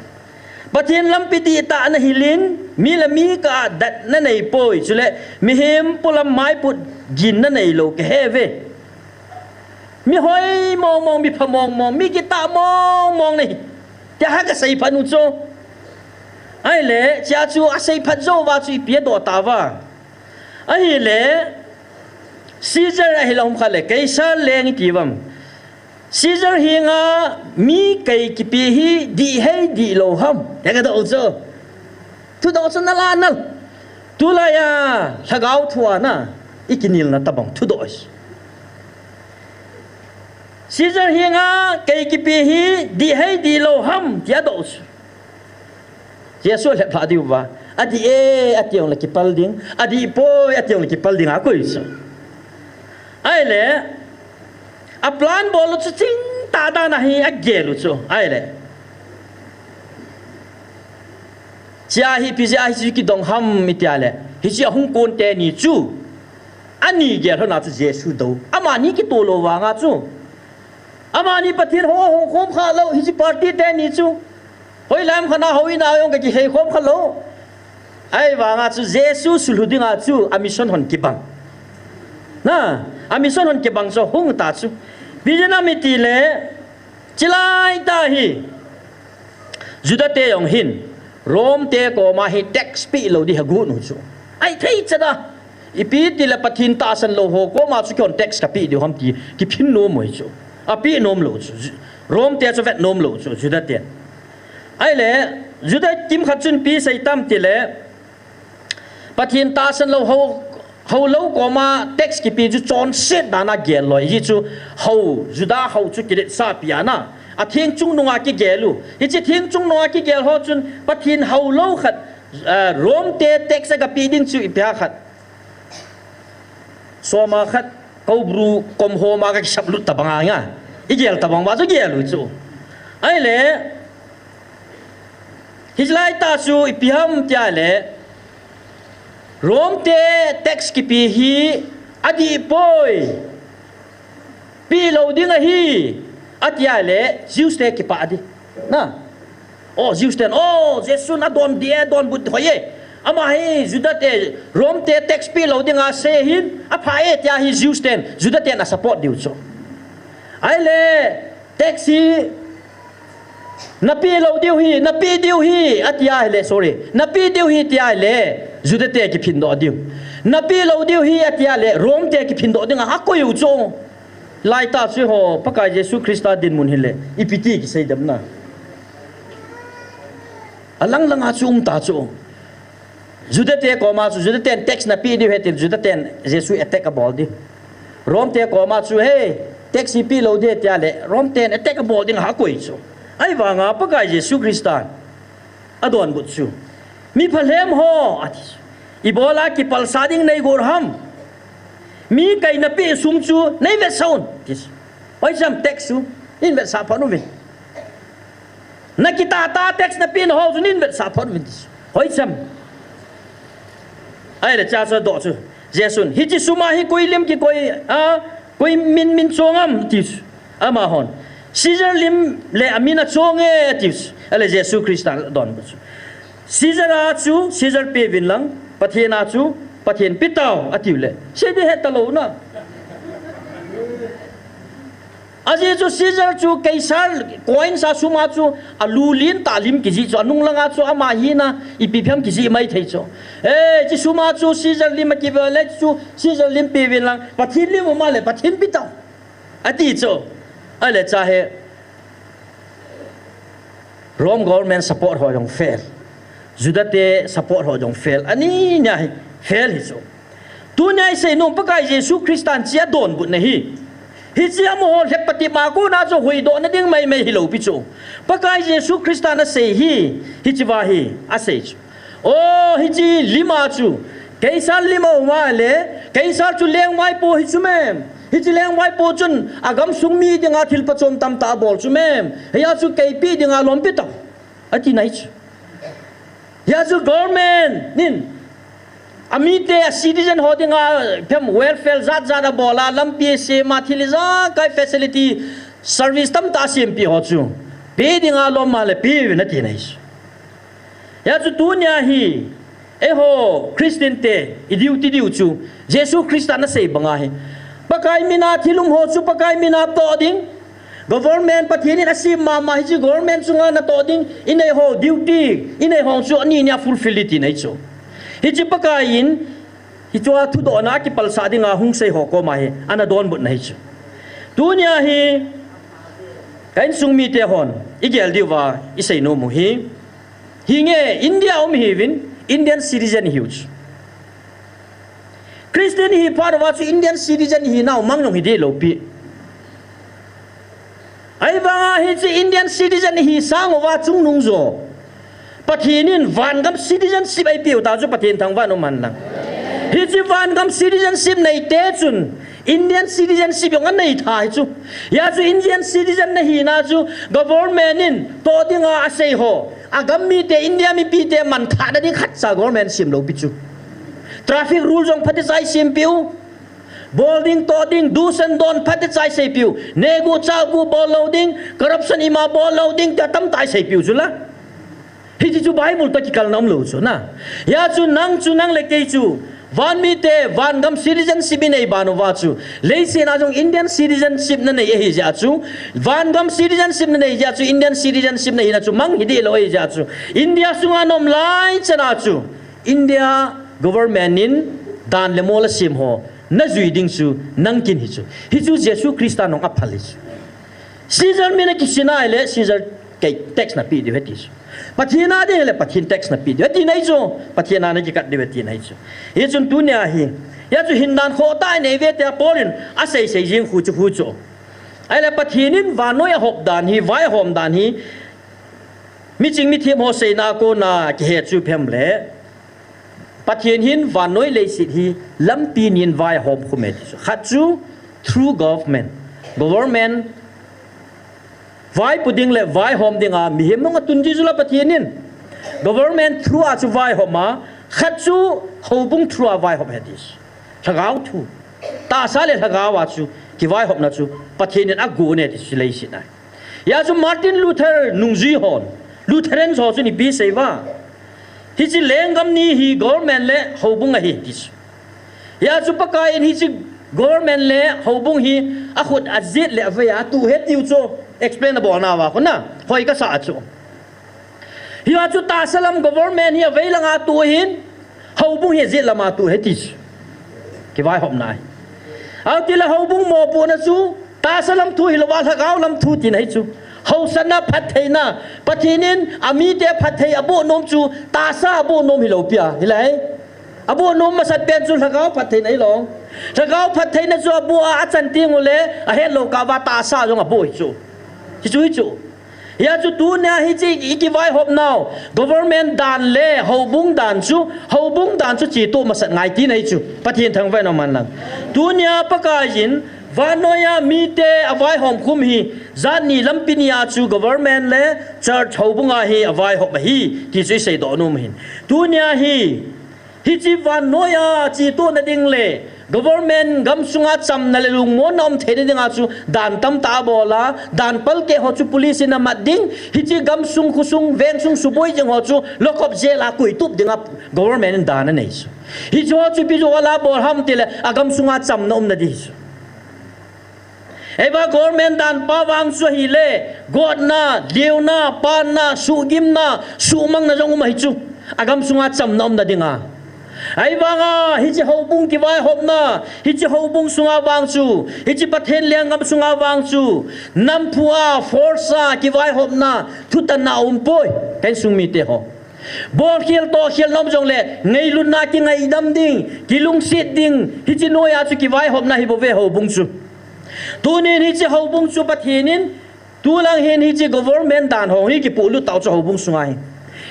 Pathen lampi dihtah nahil in, mi le mi kah a dat nanei poi, chule mihem polam maiput gin nanei lou kahe uve. Mi hoi mong mong, mi pha mong mong, mi kitah mong mong nahi, tia ha kasei phat u chu. Ahile, chea chu asei phat jou uva chu ipi adoh tauva. Ahile, Caesar ahilou ham khat le, Caesar leng iti uvam. Caesar henga mi kei kipe hi dih hei dih lou ham, tia kadoh u chu. Thudoh chu nal a nal. Tulai a lhagao thu a na, ikinelna tabang thudoh ahi. Caesar henga kei kipe hi dih hei dih lou ham, tia doh u chu. Jesu alhep lhah diu va. Adih e, ati jongle kipal ding. Adih poi, ati jongle kipal ding a akoi chu. Ahile, aplan bol u chu chingtah dan a hi agel u chu. Ahile, chea hi ipi jeh a hiche kidong ham iti a le, hiche ahung kon teni chu, ani gel lhon a chu Jesu dou. Amani kitoh lou vanga chu. Amani Pathen hou ahou khom kha lou, hiche party teni chu. Hoilam khat a houin a jong kakihei khom kha lou. Ahivanga chu Jesu sulhu dinga chu a mission hon kibang. Na, a mission hon kibang chu hung ta chu. Ipi jeh ham itile, chulai tah hi Juda te jong hin, Rome te koma hi tax peh lou ding agot u chu. Ahithei chet a. Ipi tile Pathen tahsan lou ho koma chu keihon tax kapeh diu ham ti kiphin nom u ahi chu. Apeh nom lou chu. Rome te chu vet nom lou chu, Juda ten. Ahile, Juda kimkhat chun ipi sei tam tile, Pathen tahsan lou ho, houlou koma tax kipe chu chonset dan a gel loi. Hichu hou, Juda hou chu kiletsah pi a na. Atheng chungnung a kigel u. Hiche theng chungnung a kigel ho chun Pathen houlou khat, eh, Rome te tax aga pe ding chu ipi ham khat. Soma khat, Koubru kom homa kakisap lut tabang a nga. Igel tabang uva chu gel u chu. Ahile, hilai tah chu ipi ham tia le, Rome te tax kipe hi adih poi. Pe lou ding ahi, atia le, Jews te kipah ding. Na. O, Jews ten, o, Jesun adon dih e, donbut hoi e. Ama hi Juda te, Rome te tax pe lou dinga asei hin, apha e tia hi Jews ten, Juda ten asupport diu chu. Ahile, tax hi, nape lou diu hi, nape diu hi, atia ahile, sorry. Nape diu hi, tia ahile, Juda te kiphin doh diu. Nape lou diu hi, atia le, Rome te kiphin doh dinga akoi u chu. Lai tah chu ho, Pakai Jesu Christa dinmun hile, ipi ti kisei dem na. Alang langa chu um ta chu. Juda te koma chu, Juda ten tax nape diu ahi tin, Juda ten Jesu attack abol ding. Rome te koma chu, he, tax hi pe lou ding tia le, Rome ten attack abol dinga akoi chu. Ahivanga Pakai Jesu Christa adonbut chu. Mi phalhem ho, ati chu. Ibola kipalsah ding neigot ham. Mi kei napeh sum chu neivetsah un, ati chu. Hoicham tax chu, neinvetsah phot uvin. Nakitah tah tax napeh na ho chu neinvetsah phot uvin, ati chu. Hoicham. Ahile chea chu adoh chu. Jesun, hiche sum a hi koi lim kikoi a, koi min min chong am, ati chu. Amahon, Caesar lim le amin achong e, ati chu. Ahile Jesu Christan adonbut chu. Caesar a chu Caesar peuvin lang, Pathen a chu Pathen petau atiu le, sei ding het talou na. Ajeh chu Caesar chu Caesar coin sa sum a chu alu lin tah lim kijih chu, anung langa chu ama hina ipi phiam kijih maithei chu. Eh, hiche sum a chu Caesar lim akive le chu Caesar lim peuvin lang, Pathen lim um a le Pathen petau ati chu. Ahile cha he Rome government support ho jong fail. Juda te support ho jong fail. Ani nia hi fail hi chu. Tunia isei nom Pakai Jesu Christan chia donbutna hi. Hiche amaho lhep pati ma kona chu huhdohna ding maimai hilou pi chu. Pakai Jesu Christan asei hi, hiche va hi, asei chu. O, hiche lim a chu, Caesar lim a um a le, Caesar chu lengvaipo hi chu mem. Hiche lengvaipo chun, agamsung mi dinga thil phachom tamtah abol chu mem. Hia chu keipi dinga lom petau. Ati nai chu. Hia chu government in, amite a citizen ho dinga, phem welfare jat jat abol a, lampi asem a, thil ijakai facility, service tamtah asem pi ho chu. Pe dinga lom a le peuvin ati nai chu. Hia chu tunia hi, eiho, Christian te, i duty diu chu, Jesu Christan asei banga hi. Pakai mina thil um ho chu, Pakai mina toh ding. Government Pathen in asem mama hiche government chunga natoh ding, inei ho duty, inei ho chu ani nia fulfill ding ti nai chu. Hiche Pakai in, hichea thudohna kipalsah dinga hung sei ho koma hi, ana donbutna hi chu. Tunia hi, ka insung mite hon, igel diuva, isei nom u hi. Hinge, India um ihiuvin, Indian citizen ihiu chu. Christian ihi phat uva chu Indian citizen ihinau mang jong hi dih lou pi. Ahivanga hiche Indian citizen ihi sang uva chungnung jo. Pathen in vangam citizenship eipeu ta chu Pathen thangvah in um hen lang. Hiche vangam citizenship neite chun Indian citizenship jong anei tha hi chu. Hia chu Indian citizen nahina chu government in toh dinga asei ho, agam mite, India mipite manthahna ding khatcha government sem lou pi chu. Traffic rule jong phatecha isempiu. Bol ding, toh ding, do's and don't phatecha iseipiu. Neguh chaguh bol lou ding, corruption ima bol lou ding, tia tamtah iseipiu chu la. Hiche chu Bible toh kikalna umlou chu na. Hia chu nang chu nang le kei chu, van mite, vangam citizenship inei ban uva chu, leiset a jong Indian citizenship nanei ahi jeh a chu, vangam citizenship nanei jeh a chu, Indian citizenship nahina chu mang hi dih lou ahi jeh a chu, India sunga naum lai chan a chu, India government in dan le mol asem ho najui ding chu nang kin hi chu. Hichu Jesu Christa nong aphal hi chu. Caesar min a kisin a ahile Caesar kei tax napeh diu ahi ti chu. Pathen a ding ahile Pathen tax napeh diu ahi ti nai chu. Pathen a nakikat diu ahi ti nai chu. Hichun tunia hi, hia chu hindan khohtah inei uve tia Paul in asei sei jing khu chu khu chu. Ahile Pathen in vannoi ahop dan hi, vaihom dan hi, miching mithem ho seina a kona kihe chu phem le. Pathen hin vannoi leiset hi lampi ni in vaihom khum e ti chu. Khat chu through government. Government vaipo ding le vaihom dinga mihem mong atun ji chu la Pathen in. Government through a chu vaihom a, khat chu houbung through a vaihom e ti chu. Lhagao thu. Tahsa le lhagao a chu kivaihomna chu Pathen in agon e ti chu leiset a. Hia chu Martin Luther nungjui hon, Lutheran ho chun ipi asei uva. Hiche lenggam ni hi government le houbung ahi ti chu. Hia chu Pakai in hiche government le houbung hi akhut ajet le avei a atuh ahi tiu chu explain abolna uva khu na. Hoi kasa chu. Hia chu tahsa lam government hi avei langa atuh ahin, houbung hi ajet lama atuh ahi ti chu. Kivaihomna ahi. Ahitile houbung mopohna chu tahsa lam thu hilouva lhagao lam thu tina ahi chu. Haosatna phattheina, Pathen in amite phatthei aboh nom chu tahsa aboh nom hilou pi a, hilai. Aboh nom masat pen chu lhagao phattheina hilou. Lhagao phattheina chu aboh a achan teng ule ahetlou kah uva tahsa jong aboh hi chu. Hichu hi chu. Hia chu tunia hiche ikivaihop nau, government dan le houbung dan chu, houbung dan chu chetoh masat ngai tina ahi chu. Pathen thangvah in um hen lang. Tunia Pakai in vannoiya mite avaihom khum hi, jat ni lampi ni a chu government le church houbung a hi avaihom ahi, ti chu iseidoh nom ahin. Tunia hi, hiche vannoiya chetohna ding le Government gamsunga chamna le lungmonna um theina dinga chu dan tamtah abol a, dan palkeh ho chu police in amat ding, hiche gamsung khosung vengsung suboi jing ho chu lock up jail a koitup dinga government in dan anei chu. Hiche ho chu ipi jeh a abol ham tile agamsunga chamna umna ding chu. Eiva government dan pa vang chu ahile, gotna, leuna, panna, suhgimna, suhmangna jong um ahi chu. Agamsunga chamna umna dinga. Ahivanga, hiche houbung kivaihopna, hiche houbung sunga vang chu, hiche Pathen lenggam sunga vang chu, namphu a, force a, kivaihopna, thutanna aumpoi, ka insung mite ho. Bolkhel tohkhel na um jongle, ngailutna kingaidam ding, kilungset ding, hiche noiya chu kivaihopna ahibouve houbung chu. Tunin hiche houbung chu Pathen in, tulang hin hiche government dan ho hi kipohlut tau chu houbung sunga hi.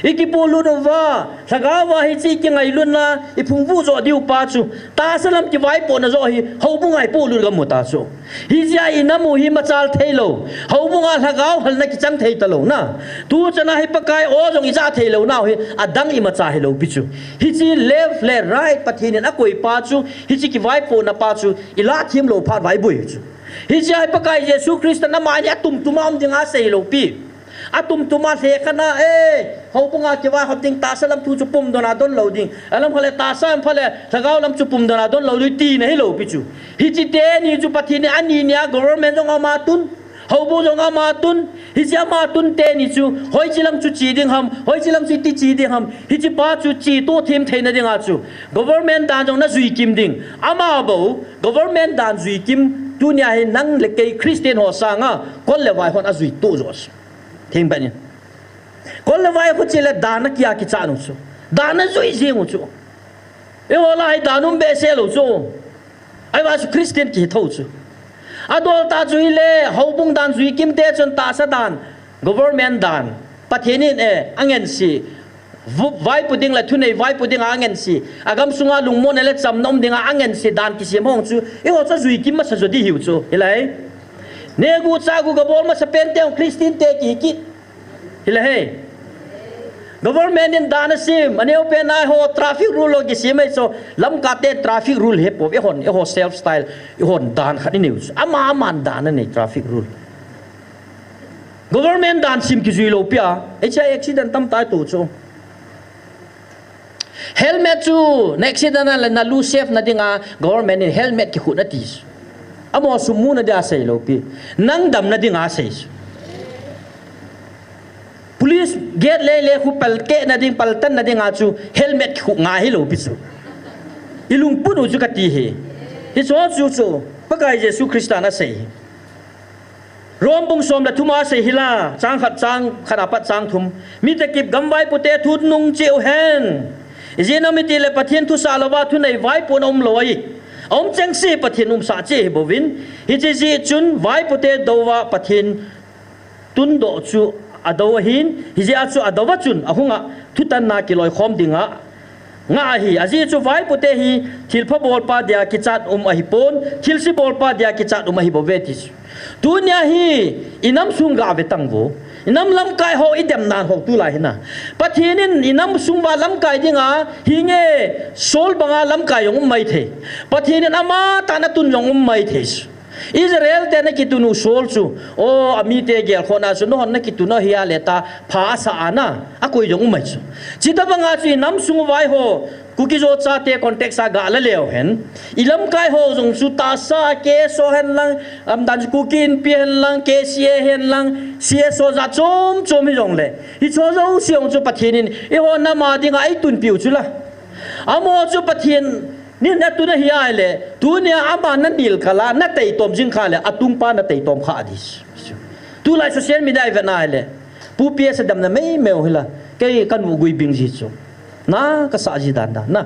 Ikipohlut uva, lhagaova hiche kingailutna, iphungvuh joh diu pa chu, tahsa lam kivaipohna joh hi, houbunga ipohlut gamu ta chu. Hijeh a inam u hi machal theilou, houbunga lhagao halna kichang thei talou na. Tuchana hi Pakai o jong ija theilou nau hi, adang imacha hilou pi chu. Hiche left le right Pathen in akoipa chu, hiche kivaipohna pa chu, ilah themlou phat uva iboi chu. Hijeh a hi Pakai Jesu Christa in amani atumtuma um dinga aseilou pi. Atumtuma lhekhat na, eh, houbunga kivaihop ding, tahsa lam thu chu pumdona donlou ding. Alam khale tahsa ampha le, lhagao lam chu pumdona donlou ding tina hilou pi chu. Hiche teni chu Pathen in ani nia government jong ama tun, houbung jong ama tun, hiche ama tun teni chu, hoiche lam chu che ding ham, hoiche lam chu iti che ding ham, hiche pa chu chetoh them theina dinga chu. Government dan jong najui kim ding. Ama bou, government dan jui kim, tunia hi nang le kei Christian ho sanga, kol le vai hon ajui toh joh. Thengpet in. Kol le vai khu chele dan a kia kichat u chu. Dan a jui jing u chu. Eiho lah a hi dan um behseh lou chu. Ahivang chu Christian kihi thou chu. Adol tah chu hile, houbung dan jui kim te chun tahsa dan, government dan, Pathen in, eh, angense, vu-, vaipo ding le thunei vaipo dinga angense, agamsunga lungmonna le chamna um dinga angense dan kisem hou chu, eiho chu ajui kim masa jo ding hiu chu, hilai. Negu chagu gabol masapen te Christian te kihi kit. Hilai he. Government in dan asem, aneopen a eiho traffic rule ho kisem ahi chu, Lamka te traffic rule hepouve, eihon, eiho self style, eihon dan khat inei u chu. Ama, aman dan anei traffic rule. Government dan sem kijui lou pi a, hiche a accident tamtah ito chu. Helmet chu, na accident a le nalu safe na dinga, government in helmet kikhuhna ti chu. Amaho sum muna dia seilou pi. Nang damna dinga sei chu. Police gate lele khu palkeh na ding, paltan na dinga chu helmet kikhuh ngai hilou pi chu. Ilungput u chu kati hi. Hiche ho chu chu, Pakai Jesu Christa in asei hi. Rom bung som le thum a asei hi la, chang khat, chang khat apat chang thum. Mitakip gamvaipo te thu nung cheh u hen. Ijeh inem itile Pathen thusah louva thunei vaipohna umlou ahi. Aum chengse Pathen umsah cheh ahi bouvin. Hiche jeh chun vaipo te douva Pathen tundoh chu adou ahin, hijeh a chu adouva chun ahunga thutanna kiloikhom dinga ngah ahi. Ajeh chu vaipo te hi thilpha bolpa dia kichat um ahipon, thilse bolpa dia kichat um ahi bouve ti chu. Tunia hi inam sung gave tang vo. Inam lamkai ho idem nan ho tulai hina. Pathen in inam sung uva lamkai dinga hinge Saul banga lamkai jong um maithei. Pathen in amatah in atun jong um maithei. Israel te ana kitun u Saul chu, o, amite gelkhohna chu, nahon nakitun u hi ale ta, pha asah ana, akoi jong um mai chu. Chuti banga chu inam sung uva eiho, Kuki-Zo chate context a gala leu hen. Ilamkai ho jong chu tahsa, K S O hen lang, umdan chu Kuki Inpi hen lang, K C A hen lang, C S O jat chom chom hi jongle. Hiche jouse jong chu Pathen in, eiho nam a dinga eitunpiu chu la. Amaho chu Pathen in atun ahi ahile, tunia ama nanilkal a, nateitom jing kha le, atungpa nateitom kha ding. Tulai social media ivet na ahile, Pu P S a damna meimei u hi la, kei kanu gui bing ji chu. Na kasah ji dan dan na.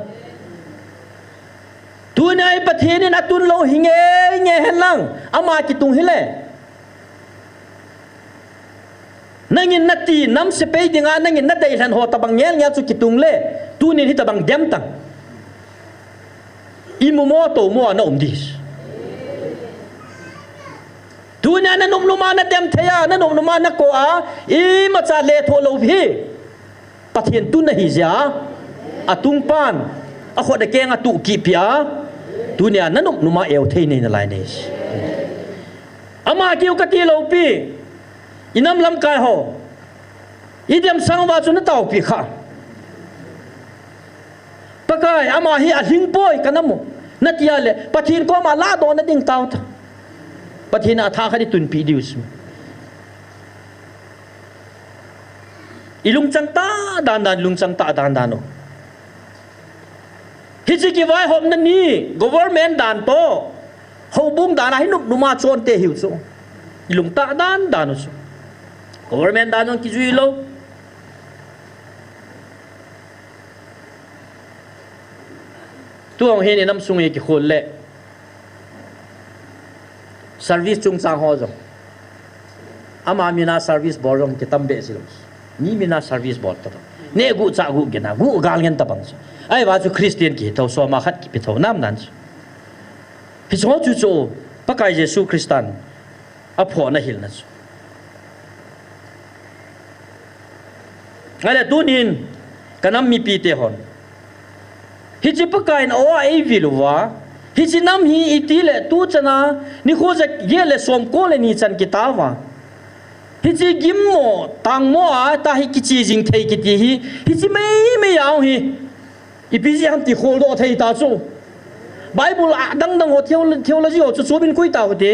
Tunia hi Pathen in atun lou hi nge nge hen lang, ama kitung hile. Nangin nati, nam sepai dinga, nangin nadei lhen ho tabang ngel ngel chu kitung le, tunin hitabang dem tang. Imu mo tou mo a na um ding. Tunia nanop nop a nadem thei a, nanop nop a nakoh a, imacha lethoh lou hi. Pathen tun ahi jeh a, atungpan, akhut akeng atuh kit peh a, Tunia nanop numa eu thei nei nalai nei. Ama kiu kati lou pi. Inam lamkai ho. Idem sang uva chu nataopi kha. Pakai, ama hi alhing poi kanam u. Natia le, Pathen koma ladoh nading tao ta. Pathen a tha khat itunpi diu chu. Ilungchang ta dan dan, lungchang ta dan dan u. Hiche kivaihopna ni, government dan toh houbung dan a hi nop numa chonte hiu chu. Ilungtah dan dan u chu. Government dan jong kijui lou. Tu hung hin inam sung hi kikhol le. Service chungchang ho jong. Ama mina service bol jong kitam behseh lou. Mi mina service bol ta. Neh guh chah guh gena, guh gal ngen tabang chu. Ahivang chu Christian kihi tho, soma khat kipe tho nam dan chu. Hiche ho chu chu, Pakai Jesu Christan aphohna hilna chu. Ahile tunin, kanam mipite hon. Hiche Pakai in aw a eivil uva. Hiche nam hi itile tuchana nikho ja get le som ko le ni chan kitauva. Hiche gimmo, tangmo a, tahi kiche jing thei kiti hi. Hiche meimei a hi. Ipi jeh ham ti kholdoh thei ta chu. Bible a dangdang ho theo-, theology ho chu chom in koi tau te.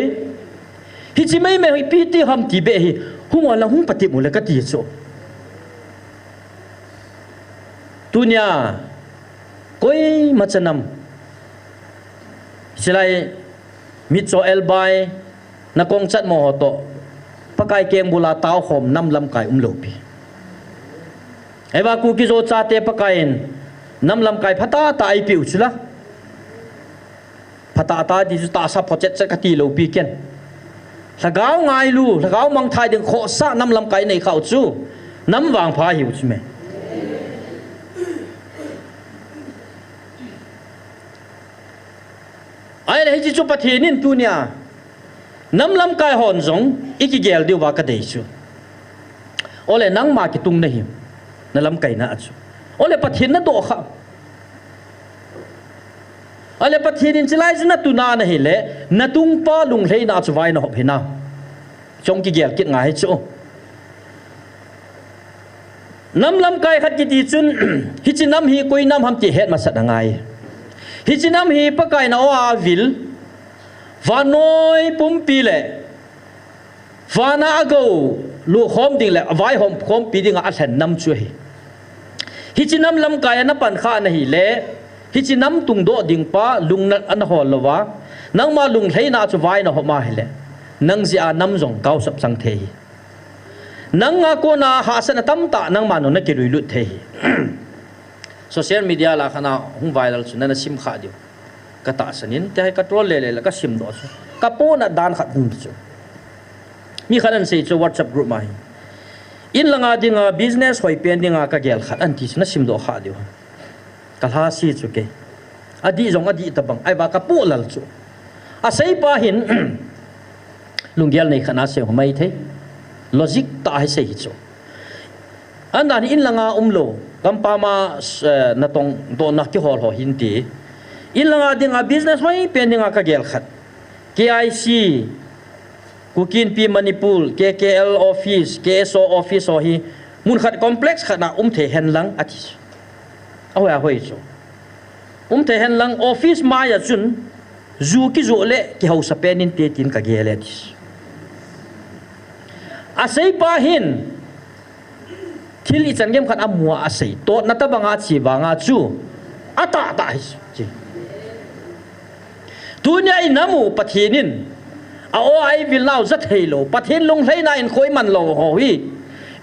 Hiche meimei ipi ti ham ti beh hi. Hung ol lang hung patep u le kati chu. Tunia, koima cha nam. Silai, mitcho elbai, nakong chatmo ho toh. Pakai kengbul a taokhom nam lamkai umlou pi. Ahivang Kuki-Zo chate Pakai in nam lamkai phatah tah eipeh u chu la. Phatah tah ti chu tahsa photchet chet kati lou pi ken. Lhagao ngailu, lhagao mangthai ding khohsah nam lamkai nei khau chu. Nam vangpha hiu chu me. Ahile hiche chu Pathen in tunia. Nam lamkai hon jong, ikigel diuva kadei chu. Ole nangma kitung nahi, na lamkaina a chu. Ole Pathen nadoh kha. Ole Pathen in chilai chu natuna nahile, natungpa lunglheina chu vai nahop hinam. Chong kigel kit ngai chu. Nam lamkai khat kiti chun, hiche nam hi koi nam ham ti het masat angai. Hiche nam hi Pakai in aw a avil, vannoi pumpi le, vana agou lukhom ding le, avaihom khompi dinga alhen nam chu ahi. Hiche nam lamkai a napan kha nahile, hiche nam tungdoh dingpa lungnat ana hol louva, nangma lunglheina chu vai nahop ahile, nang jeh a nam jong gaosap chang thei hi. Nanga kona hahsatna tamtah nangma nung nakiluilut thei hi. Social media la khat a hung viral chu nana sim kha diu. Katahsan in, tia hi ka troll lele le kasimdoh chu. Kapohnat dan khat hung chu. Mi khat in asei chu WhatsApp group ma hi. In langa dinga business hoipen dinga kagel khat anti chu nasimdoh kha diu. Kalhase chu kei. Adih jong adih tabang. Ahivang kapoh lal chu. Aseipa hin lunggel nei khat a asei u maithei. Logic tah a asei hi chu. Adan hi in langa umlou. Gampam a, eh, natongdohna kihol ho hinte. In langa dinga business hoipen dinga kagel khat. K I C, Kuki Inpi Manipur, K K L office, K S O office ho hi, mun khat complex khat a umthei henlang ati. Ahoi ahoi chu. Umthei henlang office mai a chun, ju kijoh le kihaosa pen inte tin kagel e ati. Aseipa hin, thil ichan gem khat amu a asei. Totna tabanga ache vanga chu, atahtah hi chu. Tunia inam u Pathen in, a-o a eivilnau jathei lou, Pathen lunglheina in khoiman lou ho hi.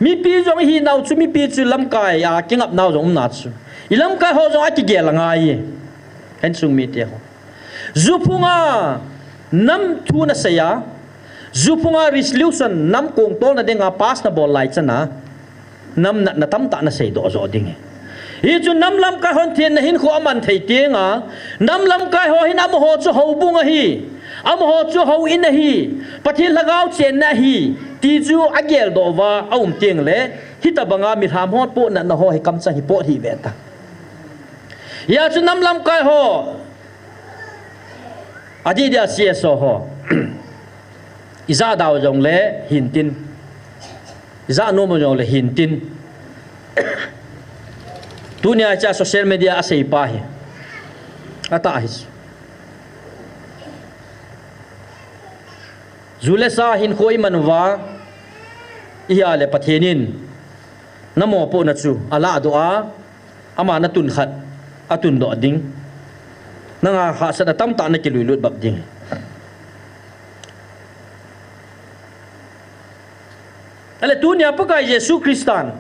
Mipi jong ihinau chu, mipi chu lamkai a kingapnau jong umna chu. Ilamkai ho jong akigel angai. Insung mite ho. Juphunga nam thu nasei a, juphunga resolution nam kongtolna dinga pass nabol lai chana, nam natna tamtah naseidoh joh ding hi. Hichu nam lamkai hon thenna hinkho aman thei tenga, nam lamkai ho hin amaho chu houbung ahi, amaho chu houin ahi, Pathen lhagao chenna ahi, ti chu ageldoh uva aum tengle, hitobanga milham ho pohnatna ho hi kamchang hi pot hih ve ta. Hijeh chun nam lamkai ho, Adih dia C S O ho. Ija dau jong le hintin. Ija nom jong le hintin. Tunia cha social media a sei pa hi. Ata hi. Ju le sa hin khoi man uva. Ihia le Pathen in. Na mopohna chu. Ala do a. Ama na tun khat. A tun do ding. Nanga hahsatna tamtah na kilui lut bap ding. Ale tunia Pakai Jesu Christan.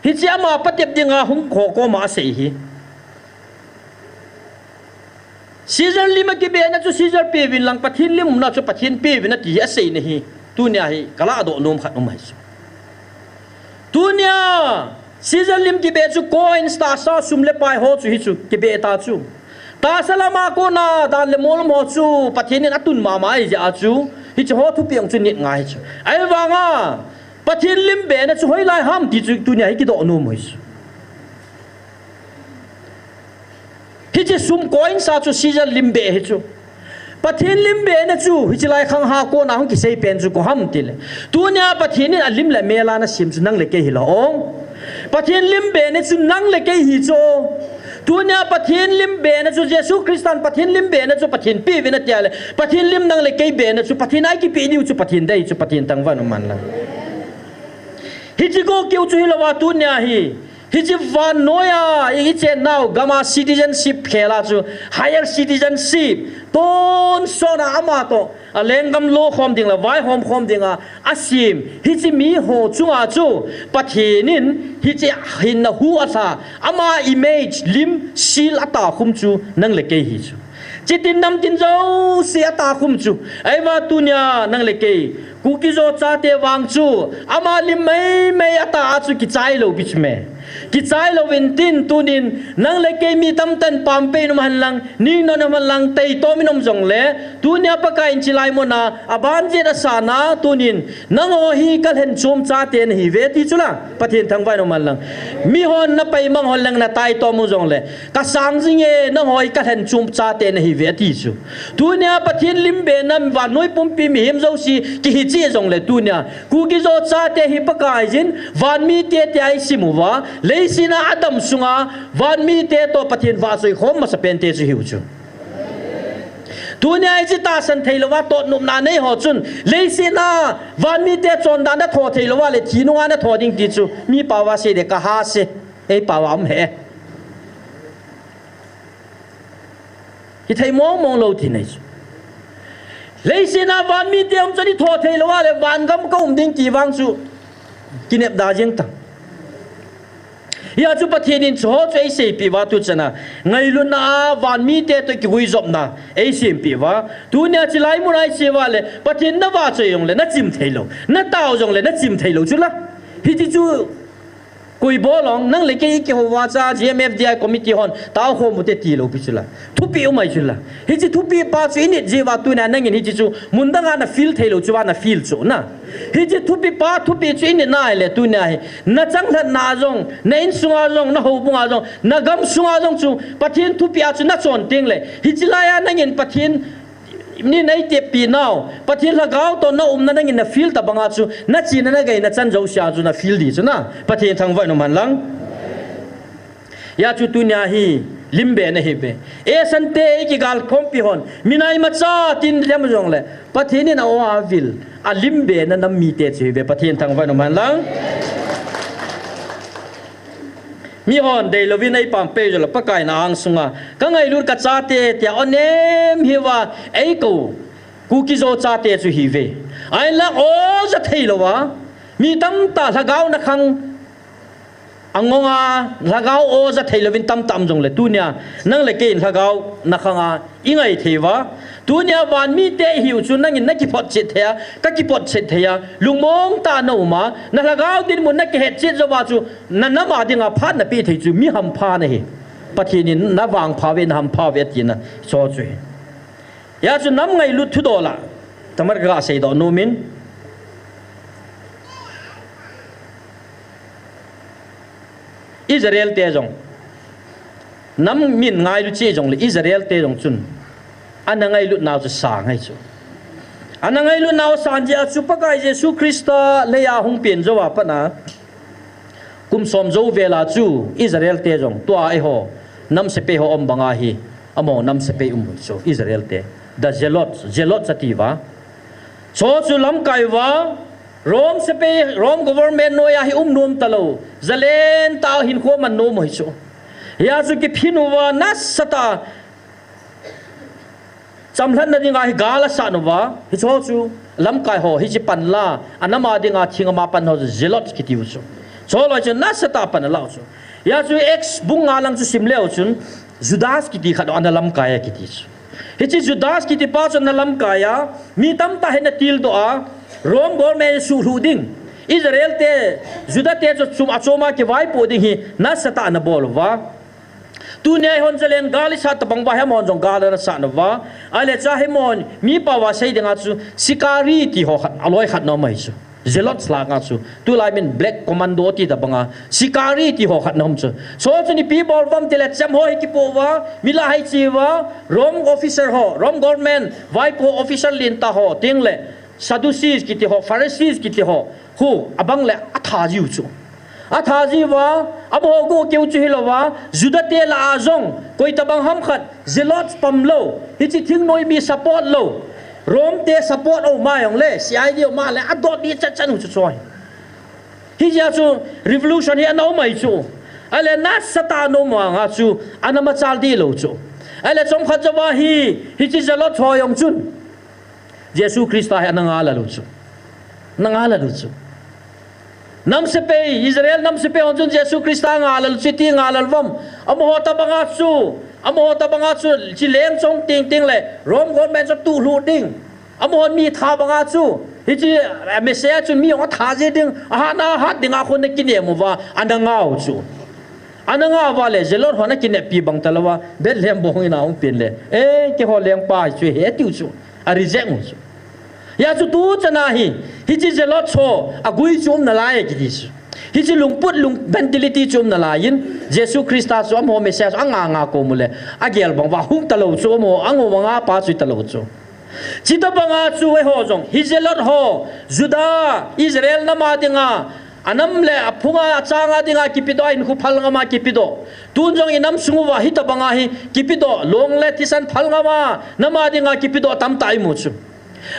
Hiche ama patep dinga hung kho koma asei hi. Caesar lim a kibena chu Caesar peuvin lang Pathen lim umna chu Pathen peuvin ati hi asei na hi. Tunia hi kala do nom khat um hai chu. Tunia Caesar lim kibe chu coins tahsa sum le pai ho chu hi chu kibe ta chu. Tahsa lama kona dan le molam ho chu Pathen in atun mama ahi jeh a chu. Hiche ho thupi ang chu nit ngai chu. Ahivanga Pathen lim bena chu hoilai ham ti chu tunia hi kidoh nom u hi chu. Hiche sum coin sa chu Caesar lim be hi chu. Pathen lim bena chu hiche lai khang ha kona hung kisei pen chu ko ham tile. Tunia Pathen in alim le mel a na sim chu nang le kei hi lo ong. Pathen lim bena chu nang le kei hi chu. Tunia Pathen lim bena chu Jesu Christan Pathen lim bena chu Pathen peuvin ati a le. Pathen lim nang le kei bena chu Pathen a i kipe diu chu Pathen dei chu Pathen thangvah in um hen lang. Hiche ko keu chu hi lo a tunia hi. Hiche vannoi a, i, i chen nau gam a citizenship khel a chu, higher citizenship, tonsot a ama toh, a lenggam lo khom ding le, vaihom khom ding a, asem, hiche mi ho chunga chu, Pathen in, hiche hinna hu a sa, ama image, lim, seal a ta khum chu, nang le kei hi chu. Chitin namtin jouse a ta khum chu. Ahivang tunia nang le kei. Kuki-Zo chate vang chu. Ama lim mai mai a ta a chu kichai lou pi chu me. Kichai lou vin tin tunin nang le kei mi tamtah in pam pei in um hen lang, ning non um hen lang, tei tom in um jong le. Tunia Pakai in chilai muna, aban jin a sana tunin. Nangho hi ka lhen chom chate na hi ve ti chu la. Pathen thangvah in um hen lang. Mi hon na pai mang hon lang na tai tom u jong le. Ka sang jing e, nangho hi ka lhen chom chate na hi ve, ati chu. Tunia Pathen lim bena vannoi pumpi mihem jouse kihi cheh jong le tunia. Kuki-Zo chate hi Pakai jin, van mite tia i sim uva, leiset a adam sunga, van mite toh Pathen vahchoi khom masa pen te chu hiu chu. Tunia hiche tahsan thei louva, totnopna nei ho chun, leiset a van mite chondan na tho thei louva le, thi nunga na tho ding ti chu, mi pao va sei de ka ha se, ei pao va um he. Kithei mong mong lou ti nei chu. Leiset a van mite um chun i tho thei louva le van gam ka um ding ti vang chu kinep da jeng ta. Hia chu Pathen in chu ho chu ei seipeh uva tu chana ngailutna a van mite toh kivui jopna ei seipeh uva. Tunia chilai mun a i che uva le Pathen na vahchoi jong le na chim thei lou. Na tao jong le na chim thei lou chu la. Hiti chu Koi bol ong, nang le kei i kihou uva cha, G M F D I committee hon, tao khom u te ti lou pi chu la. Thupi um ahi chu la. Hiche thupi pa chu i nit jeh uva tunia nangin hiche chu, mun danga na feel thei lou chu uva na feel chu na. Hiche thupi pa, thupi chu i nit na le tunia hi. Na changlhatna jong, na insunga jong, na houbunga jong, na gam sunga jong chu, Pathen thupi a chu na chon teng le. Hiche lai a nangin Pathen Ni nei tepi nau, Pathen lhagao toh na umna nangin na feel ta banga chu, na chena na geina chan jousea chu na feel di chu na, Pathen thangvah in um hen lang. Hia chu tunia hi, lim be na hi ve. Esan te i kigal khompi hon, mi nai macha tin lem jong le, Pathen in a o a vil, a lim be na nam mite chu hi ve, Pathen thangvah in um hen lang. Mi hon dei louvin ei pam pei jol a Pakai na ang sunga. Ka ngailut ka chate tia o nem hi uva ei kou. Kuki-Zo chate chu hi ve. Ahinla o ja thei louva. Mi tamtah lhagao na khang. Angonga lhagao o ja thei louvin tamtah um jong le tunia. Nang le kei in lhagao na khang a. I ngai thei uva, tunia van mite i hiu chu nangin na kiphotchet thei a, ka kiphotchet thei a, lungmong tah a na um a, na lhagao dinmun na kihetchet jou uva chu, na nam a dinga phat na pe thei chu, mi hampha na hi. Pathen in na vangpha uve, na hampha uve tina, chu chu hi. Hia chu nam ngailut thudol a, tamar ka seidoh nom in. Israel te jong. Nam min ngailu cheh jong le Israel te jong chun. Ana ngailut nau chu sang ahi chu. Ana ngailut nau sang jeh a chu Pakai Jesu Christa leiya hung pen jou a pat a kum som jou vel a chu Israel te jong tua eiho nam sepai ho um banga hi, amaho nam sepai um u chu Israel te. The Zealots, Zealots ati uva. Chu chu lamkai uva, Rome sepai, Rome government noiya hi um nom talou, zalen tah a hinkho man nom u hi chu. Hia chu kiphin uva nasatah a chamlhatna dinga hi gal asat uva, hiche chu lamkai ho, hiche panla, anam a dinga thing ama pan ho chu Zealot kiti u chu. Chu loi chu nasatah a pan alah u chu. Hia chu Acts bung nga lang chu sim leu chun, Judas kiti khat ana lamkai a kiti chu. Hiche Judas kiti pa chu ana lamkai a, mi tamtah hi ana tildoh a, Rome government suhlhuh ding, Israel te, Juda te chu chom, achom a kivaipoh ding hi nasatah a ana bol uva. Tunia eihon zalen gal isat tabang uva hi amahon jong gal ana sat uva. Ahile cha hi amahon mi pao a sei dinga chu Sikari ti ho khat, aloi khat ana um ahi chu. Zealots langa chu. Tulai min Black Commando ti tabanga Sikari ti ho khat ana um chu. Chu chun ipi bol uvam tile chem ho hi kipoh uva, mi la hai chi uva, Rome officer ho, Rome government vaipo officer lentah ho, tengle Sadducees kiti ho, Pharisees kiti ho, khu abang le atha jiu chu. Atha jiuva, amaho go keu chu hilouva, Juda te lah a jong, koi tabang ham khat, Zealots pam lou, hiche thingnoi mi support lou, Rome te support u ma jong le, C I D u ma le, adot ding chan chan u chu chu ahi. Hijeh a chu revolution hi ana um ahi chu. Ahile nasatah a ana um vanga chu, ana machal ding lou chu. Ahile chomkhat jouva hi, hiche Zealot ho jong chun Jesu Christa hi ana ngalal u chu. Ana ngalal u chu. Nam sepai, Israel nam sepai hon chun Jesu Christa ngalal u chu, iti ngalal uvam. Amaho tabanga chu, amaho tabanga chu, hiche leng chong teng teng le, Rome government chu tuhlhuh ding. Amahon mi tha banga chu, hiche, eh, Messiah chun mi jong atha ji ding, ahatna hat dinga khun ana kinem uva, ana nga u chu. Ana nga uva le, Zealot hon ana kineppi bang talouva, Bethlehem bong ina hung pen le, eh, keiho lengpa hi chu ahi, atiu chu, a reject u chu. Hia chu tuchan a hi, hiche Zealot ho, agui chu um nalai kiti chu. Hiche lungput lung mentality chu um nalai in, Jesu Christa chu amaho Messiah chu anga nga kom u le, agel bang uva hung talou chu amaho, angoma nga pa chu talou chu. Chuti banga chu eiho jong, hi Zealot ho, Juda, Israel nam a dinga, anam le aphunga, achanga dinga kipedoh a, hinkho phal ngama kipedoh. Tun jong inam sung uva hitabanga hi kipedoh, long le thisan phal ngama, nam a dinga kipedoh tamtah imu chu.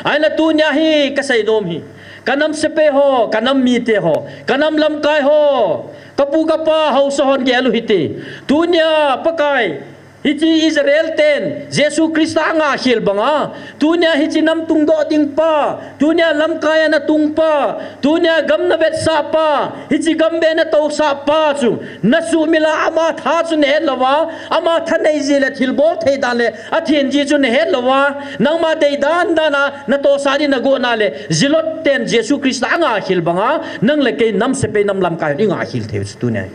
Ahinla tunia hi kasei nom hi, kanam sepai ho, kanam mite ho, kanam lamkai ho, kapu kapa, haosa hon gel u hite. Tunia Pakai, hiche Israel ten Jesu Christa anga khel banga, tunia hiche nam tungdoh ding pa, tunia lamkai ana tung pa, tunia gam ana vetsah pa, hiche gam beh ana tousah pa chu, nasuhmil a ama tha chu nahet louva, ama thanei ji le thilbol thei dan le athen ji chu nahet louva, nangma dei dan dan a natohsah ding nagot na le, Zealot ten Jesu Christa anga khel banga, nang le kei nam sepai nam lamkai hon inga khel thei u chu tunia.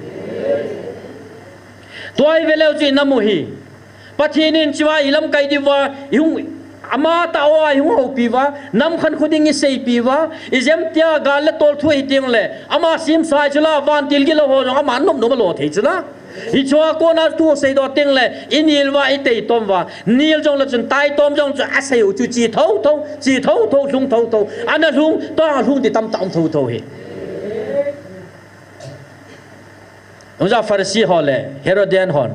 Tua hi veleu chu inam u hi. Pathen in chua ilamkai diuva, ihung, amatah a ihung houpi uva, nam khankho ding iseipi uva, ijemtia gal le tol thu ahi tengle, ama simsah chu la, vantil gilou ho jong ama nom nom a lo thei chu la. Hichea kona thu seidoh tengle, inil uva, iteitom uva, nil jongle chun taitom jong chu asei u chu chi thotho, chi thotho, lhung thotho, ana lhung, tua lhung ti tamtah um thotho hi. Hijeh a Pharisee ho le Herodian hon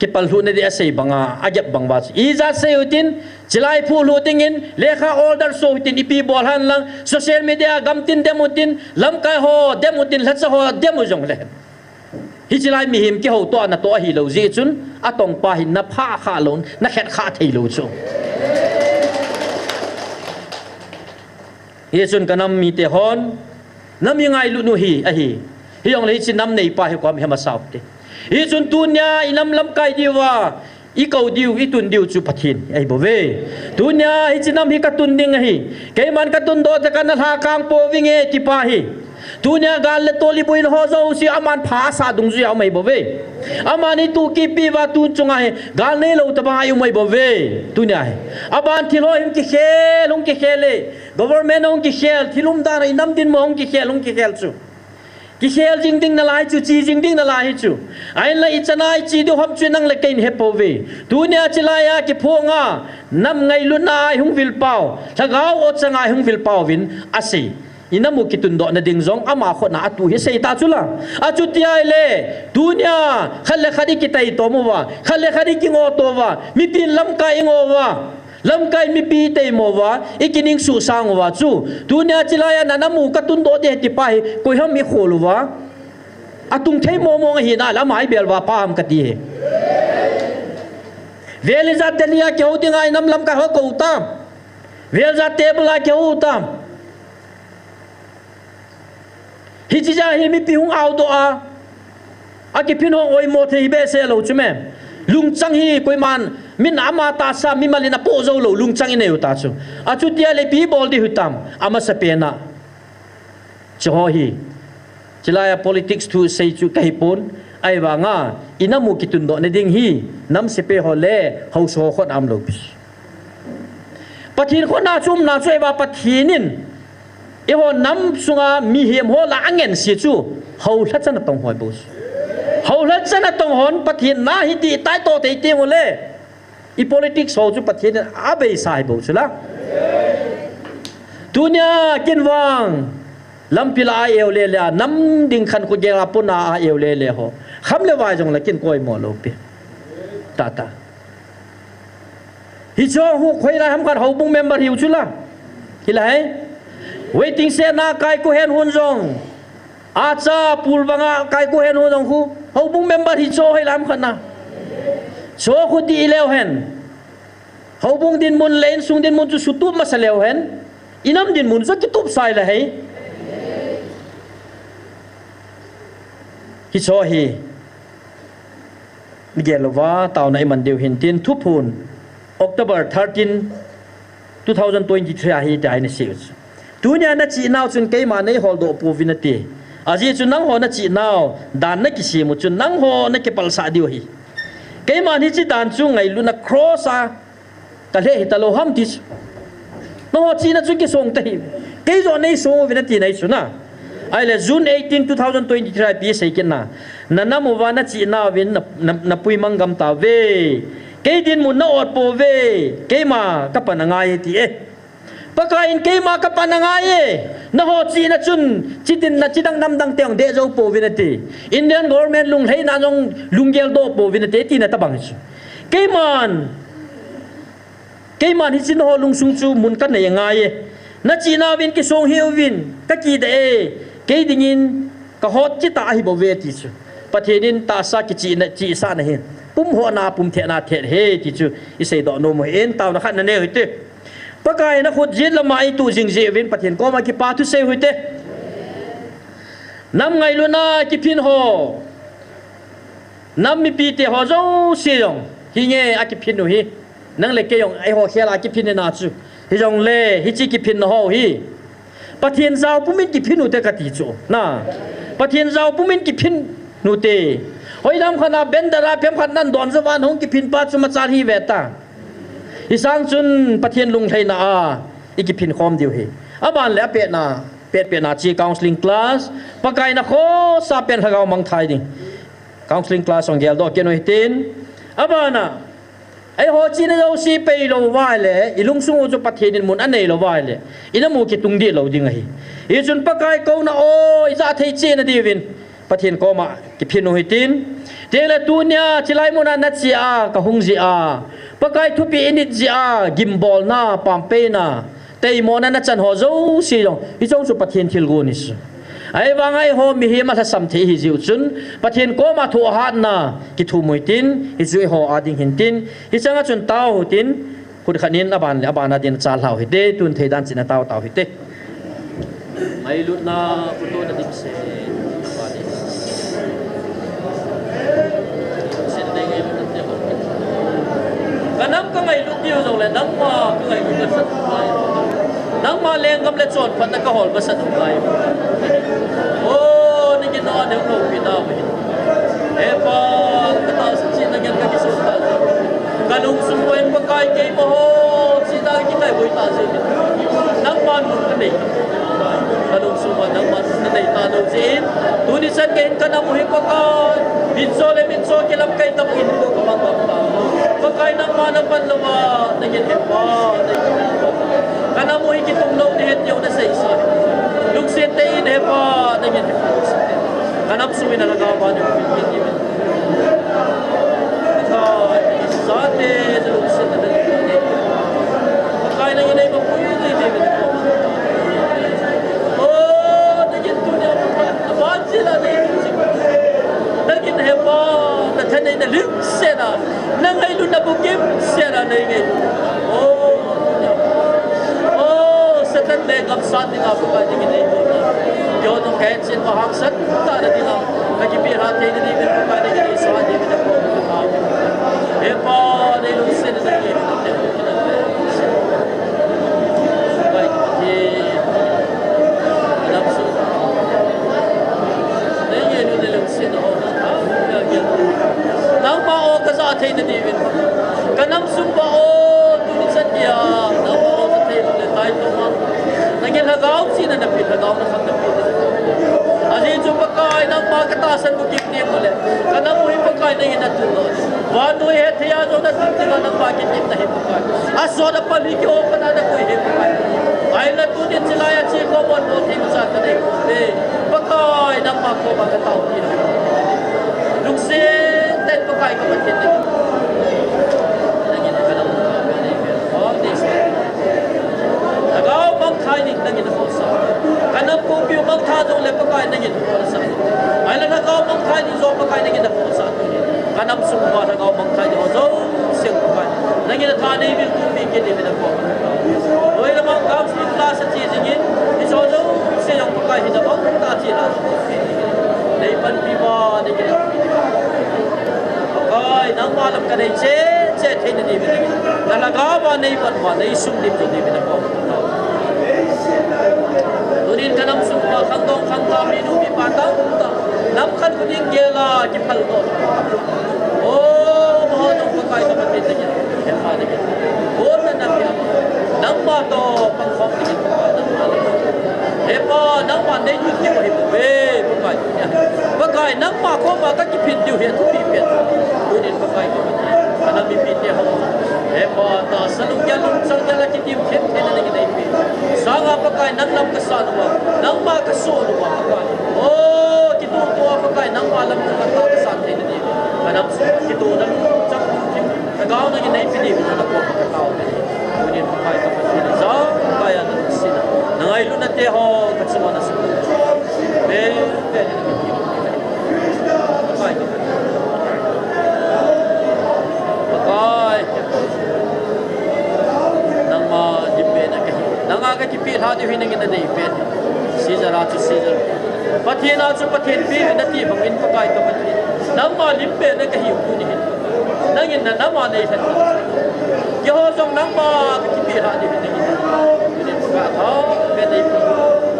kipal lhuhna ding asei banga, agep bang uva chu, ijat sei utin, chilai phuh lhuh dingin, lekha order so utin, ipi bol hen lang, social media gam tin dem utin, lamkai ho dem utin, lhacha ho dem u jongle, hiche lai mihem kihoutoh a natoh ahilou jeh chun, atongpa hin napha kha lou, nakhet kha thei lou chu. Hichun kanam mite hon, nam ingailut u hi ahi. Hijongle hiche nam neipa hi koiham ham asao te. Hichun tunia inam lamkai diuva, ikou diu, itun diu chu Pathen ahibouve. Tunia hiche nam hi katun ding ahi. Keiman katundoh tah a kana lhakang pouvinge tipa hi. Tunia gal le tol iboina ho jouse aman pha asah dungjuiya um ahibouve. Aman ituhkepi uva tun chunga hi gal neilou tobanga i um ahibouve. Tunia hi. Aban thil ho hung kikhel, hung kikhel e. Government hung kikhel, thil umdan, inam dinmun hung kikhel, hung kikhel chu. Kikhel jing ding nalai chu, chi jing ding nalai hi chu. Ahinla ichan a ichi diu ham chu nang le kei in hepouve. Tunia chilai a kiphong a, nam ngailutna a ihung vil pau, lhagao o chang a ihung vil pau vin asei. Inam u kitundoh na ding jong ama khut na atu hi sei ta chu la. Achuti ahile, tunia khat le khat ikitaitom uva, khat le khat ikingoto uva, mipin lamkai ingo uva, lamkai mipi iteimo uva, ikining suhsang uva chu. Tunia chilai a nanam u katundoh ding ahi ti pa hi, koi ham ikhol uva. Atung thei mong mong ahi nale, ama ibel uva pa ham kati hi. Vel ijat Delhi a kihou ding a inam lamkai ho kou tam. Vel ijat table a kihou tam. Hiche jeh a hi mipi hung aodoh a, akiphin ho oimo thei hi behseh lou chu me. Lungchang hi koiman, min ama tahsa mimal in apoh jou lou lungchang inei u ta chu. Achuti ahile ipi bol ding hitam, amasapen a. Chuho hi. Chilai a politics thu sei chu kahi pon. Ahivang a, inam u kitundoh na ding hi, nam sepai ho le haosa ho khut a um lou pi. Pathen khut na chu umna chu ahivang Pathen in, eiho nam sunga mihem ho lah a angense chu, haolha chan a tong ho ahi bou chu. Haolha chan a tong hon Pathen na ahi ti taito thei teng ule, i politics ho chu Pathen in abeisa ahi bou chu la. Tunia ken vang, lampi lah a i-eu lele a, nam ding khankho gel a pon a i-eu lele ho, kham le vai jong le ken ka oimo lou pi. Tata. Hiche ho hoilai ham khat houbung member hiu chu la. Hilai. Waiting shed na kaiku hen hon jong, acha pul vang a kaiku hen hon jong khu, houbung member hiche ho hoilai ham khat na. Chu khu ti leu hen, houbung dinmun le insung dinmun chu sutup masa leu hen, inam dinmun chu kitup sai la hi. Hiche ho hi, mi gel louva taona iman diu hin tin, Thuphon, October thirteen, two thousand twenty-three a hi tia hi na sei u chu. Tunia na chih nau chun keima nei holdoh pouvin ati. Ajeh chu nangho na chih nau dan na kisem u chun nangho na kipalsah diu ahi. Keiman hiche dan chu ngailutna cross a ka lheh hita lou ham ti chu. Nangho chihna chu kisong ta hi. Kei joh nei song uvin ati nai chu na. Ahile June eighteen, two thousand twenty-three a ipi sei kit na. Na nam uva na chih nauvin na, na, na puimang gam tauve. Kei dinmun na ot pouve. Keima ka pan angai e ti e. Pakai in keima ka pan angai e. Nangho chihna chun, chitin na chidang namdang te jong deh jou pouvin ati. Indian government lunglhaina jong lunggel doh pouvin ati, tina tabang chu. Keiman, keiman hiche nangho lungsung chu mun ka nei angai e. Na chih nauvin kisong hih uvin, ka kideh e. Kei dingin ka hot chita ahi bouve ti chu. Pathen in tahsa kichihna, chihsahna hi pum hotna, pum thehna thet ahi ti chu i seidoh nom u ahin, taona khat na nei u hite. Pakai na khut jet lama i tuh jing jeh uvin Pathen koma kipa thu sei u hite. Nam ngailutna kiphin ho, nam mipi te ho jouse jong hinge a kiphin u hi. Nang le kei jong eiho khel a kiphin na chu. Hijongle hiche kiphinna ho hi Pathen jao pumin kiphin u te kati chu. Na. Pathen jao pumin kiphin u te. Hoilam khat na bandera phem khat nan don jou van hung kiphin pa chu machal hi ve ta. Hisang chun Pathen lunglhaina a i kiphin khom diu hi. Aban le apetna, pet petna chu counseling class, Pakai na khosa pen lhagao mangthai ding. Counseling class hung geldoh kit u hitin. Abana, eiho chihna jouse pei lou uva ahile, i lungsung u chu Pathen in mun anei lou uva ahile, i nam u kitung dih lou ding ahi. Hichun Pakai kouna o, i jah thei cheh na diuvin Pathen koma kiphin u hitin. Tengle tunia chilai muna na che a, ka hung jeh a, Pakai thupeh i nit jeh a, gimbolna, pampeina, teimona na chan ho jouse jong, hiche jong chu Pathen thilgon ahi chu. Ahivanga eiho mihem a lhasam thei ihi jeh u chun, Pathen koma thohhatna kithum u hitin, hichu eiho a ding hintin, hichanga chun tao u hitin, khut khat in aban le aban a din chalhau hite, tun thei dan china tao tao hite. Ngailutna, phuto na dimset. Ka nam ka ngailut diu jongle, nangma ka ngailut ka sat u ngai. Nangma lenggam le chonphatna ka hol masat u ngai. O, ni kin no ne ko pi na mi. He Pa, ka tahsa chihna gel ka kisun ta. Ka lungsung uva in Pakai keima ho, chihna kitai boi ta jeh in. Nangma nun ka nei. Ka lungsung uva nangma nun ka nei ta lou jeh in. Ka nam u hi Pakai, mitcho le mitcho kilamkai tah in ko ka mang gam ta. Pakai nangma na pan lou va, nangin hepa, nangin hepa. Ka nam u hi kitung lou ding ahi tia na seisa. Lungset tah in hepa, nangin hepa. Ka nam sung in na lhagao va na kin kin. Pakai, sa te na lungset na kin. Pakai nangin nei ma pui ni ni. Oh, nangin tunia Pakai. Aban sila nei. Nangin hepa, na thanei na lim sela. Na ngailutna bukim sela nei ngailu. Oh, oh, Satan le gam sa dinga Pakai nangin nei ko. Yo no ken sin ma hang sat ta na dinga. Ka kipe ha te ni ni Pakai nangin nei sa ni ni ko. Hepa, nei lungset na ngailu. Pakai, Pakai. Nangma o ka ja thei na diuvin. Ka nam sung va o tuni chan dia. Nangma o ka thei le tai to ma. Nangin lhagao chi na na pi lhagao na khat na pi. Ajeh chu Pakai nangma ka tahsan bu kik ni mo le. Ka nam u hi Pakai nangin na tu lo. Vannoi hethei a jong na tu ti lo nangma kiti na hi Pakai. Aso na pali ki o ka na na kui hi Pakai. Ai na tunin chilai a chi ko bon bon thei ma sa ka nei ko. Pakai, nangma koma ka tao pi. Lungset tah in Pakai ka Pathen nangin. Nangin ka nam u ka nei pi. All this. Lhagao mangthai ding nangin na khosa. Ka nam pumpi u mangthah jong le Pakai nangin na khosa. Ai la lhagao mangthai ding jong Pakai nangin na khosa. Ka nam sung uva lhagao mangthai ding ho jong seng Pakai. Nangin na thanei bil pumpi kit ding na khosa. Loi lamang counselling class a che jingin, hiche jong se jong Pakai hin abang ta che la. Nei panpi uva, nei kit uva. Pakai, nangma lam ka nei che, che thei na diuvin. Na lhagao va nei pan uva, nei sung dim jong diuvin na ko. Tunin ka nam sung uva, khangdong khangta, minu mipa tamtah. Nam khat u ding gel a, kiphal to. Oh, Maha Nong Pakai ka Pathen nangin. Hepa nangin. Kon na nang ya. Nangma to pangkhom nangin. Hepa, nangma nei lut diu ahi ve, Pakai. Pakai, nangma koma ka kiphin diu hi thupi pen. Tunin Pakai ka Pathen. Ka nam mipi te ho. Hepa, tahsa lunggel lungchang gel a kitim them them na nangin nei pi. Sanga Pakai nang lam ka san uva. Nangma ka son uva Pakai. Oh, kitutua Pakai nangma lam ka san thei na diu. Ka nam sung kituh na lungchang lungthim. Lhagao nangin nei pi diu na ko ka tao. Tunin Pakai ka Pathen, jong kaya na sina. Na ngailutna te ho ka chunga na sina. Be, be, Pakai ka Pathen. Pakai. Nangma lim be na kahi. Nanga ka kipe lha diu hi nangin na nei pen. Caesar a chu Caesar. Pathen a chu Pathen pe na ti bangin Pakai ka Pathen. Nangma lim be na kahi u ni hin. Nangin na nam a nei lhan. Keiho jong nangma ka kipe lha diu hi nangin. Ka tha be nei pu.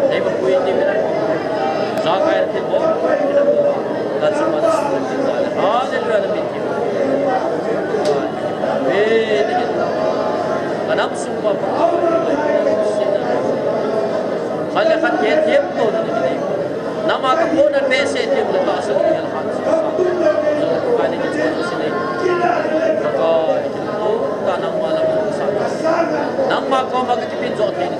Nei ba pui ni me na. Jakai thil bol. Ka chu ma. Hallelujah na min ki. Be nei. Ka nam sung uva Pakai. Khat le khat hethem to na ni. Nam a ka pona behseh ti le tahsa ni hal han. Ka ni ki chon si ni. Ka ni ki to ta nangma lam sa. Nangma koma ka kiphin jo thei ni.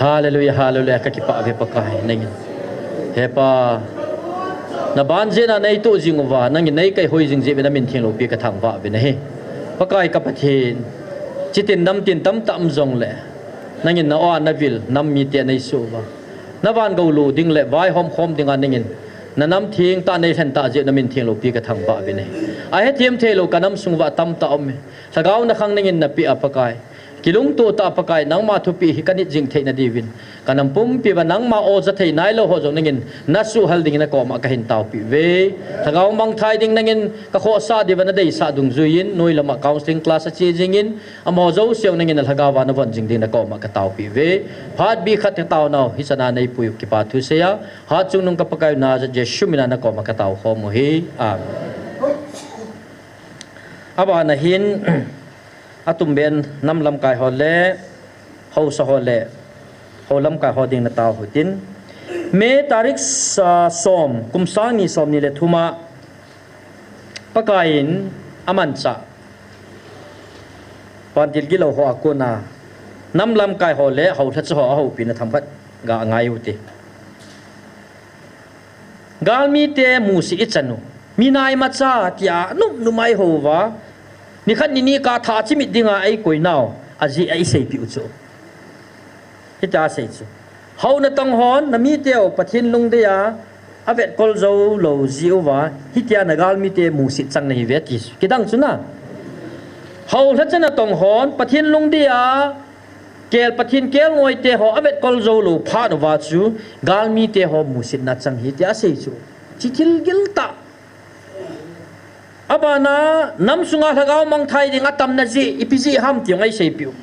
Hallelujah, hallelujah, ka kipah uve Pakai, nangin. He Pa, na ban jeh a nei toh jing uva, nangin nei kaihoi jing jeh uva na min theng loupi ka thangvah uve na hi. Pakai ka Pathen, chitin namtin tamtah um jongle, nangin na o a na vil, nam mite nei suh uva. Na van gou lut ding le vaihom khom dinga nangin, na nam theng tah nei lhen tah jeh uva na min theng loupi ka thangvah uve na hi. A hethem thei lou ka nam sung uva tamtah um e. Lhagao na khang nangin na pe a Pakai. Kilungto tah Pakai, nangma thupeh hi kanit jing theina diuvin, kanam pumpi uva nangma aw ja thei nailou ho jong nangin nasuhhal dingin nakoma kahin taopi uve. Lhagao mangthai ding nangin kakhohsah diuva nadeisah dungjuiyin, noi lama counselling class ache jingin, amaho jouse jong nangin nalhagao va navon jing ding nakoma kataopi uve. Phat bih khat kataonau hichan a neipui u kipa thu seiya, hatchungnung ka Pakai u Nazareth Jesu mina nakoma kataokhom u ahi. Amen. Abana hin, atumbeh in nam lamkai ho le, haosa ho le, hou lamkai ho ding natao uhitin. May tarik sa-, som, kum sang ni somni le thum a, Pakai in amanchah, vantil gilou ho a kona, nam lamkai ho le, hou lhacha ho ahoupina themkhat ga ngai uhite. Galmite musit ichan u, mi naimacha tia num num a ihou uva, nikhat nini kah tha chimit dinga eikoinau, ajeh a iseipeh u chu. Hitia asei chu. Hou natong hon, namiteu Pathen lungdei a, avetkol joulou jeh uva, hitia nagalmite musit chang nahiuve ati chu. Kidang chu na. Hou lhacha natong hon, Pathen lungdei a, kel Pathen kelngoite ho avetkol joulou phat uva chu, galmite ho musitna chang ahi tia asei chu. Hiche thil giltah. Abana, nam sunga lhagao mangthai ding atamna jeh, ipi jeh ham ti jong eiseipeh u.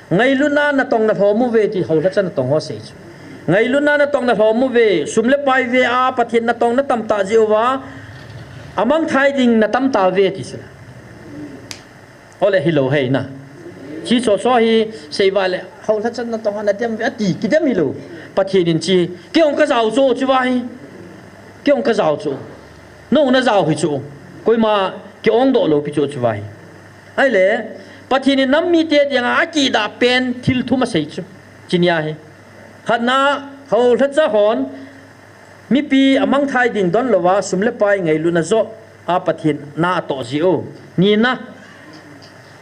Ngailutna natong nalhom uve ti hou lhacha natong ho asei chu. Ngailutna natong nalhom uve, sum le pai ve a, Pathen natong natam tah jeh uva, amangthai ding natam tauve ti chu. Ole hilou hei na. Hiche soso hi seiva le, hou lhacha natong a nadem uve ati, kidem hilou. Pathen in hiche, kei jong kajao chu chu va hi. Kei jong kajao chu. Nang jong najao hi chu. Koima kiongdoh lou pi chu chu va hi. Ahile, Pathen in nam mite dinga akidah pen thil thum asei chu. Hiche nia hi. Khatna, hou lhacha hon, mipi amangthai ding donlouva, sum le pai ngailutna joh a Pathen na atoh jeh u. Nina,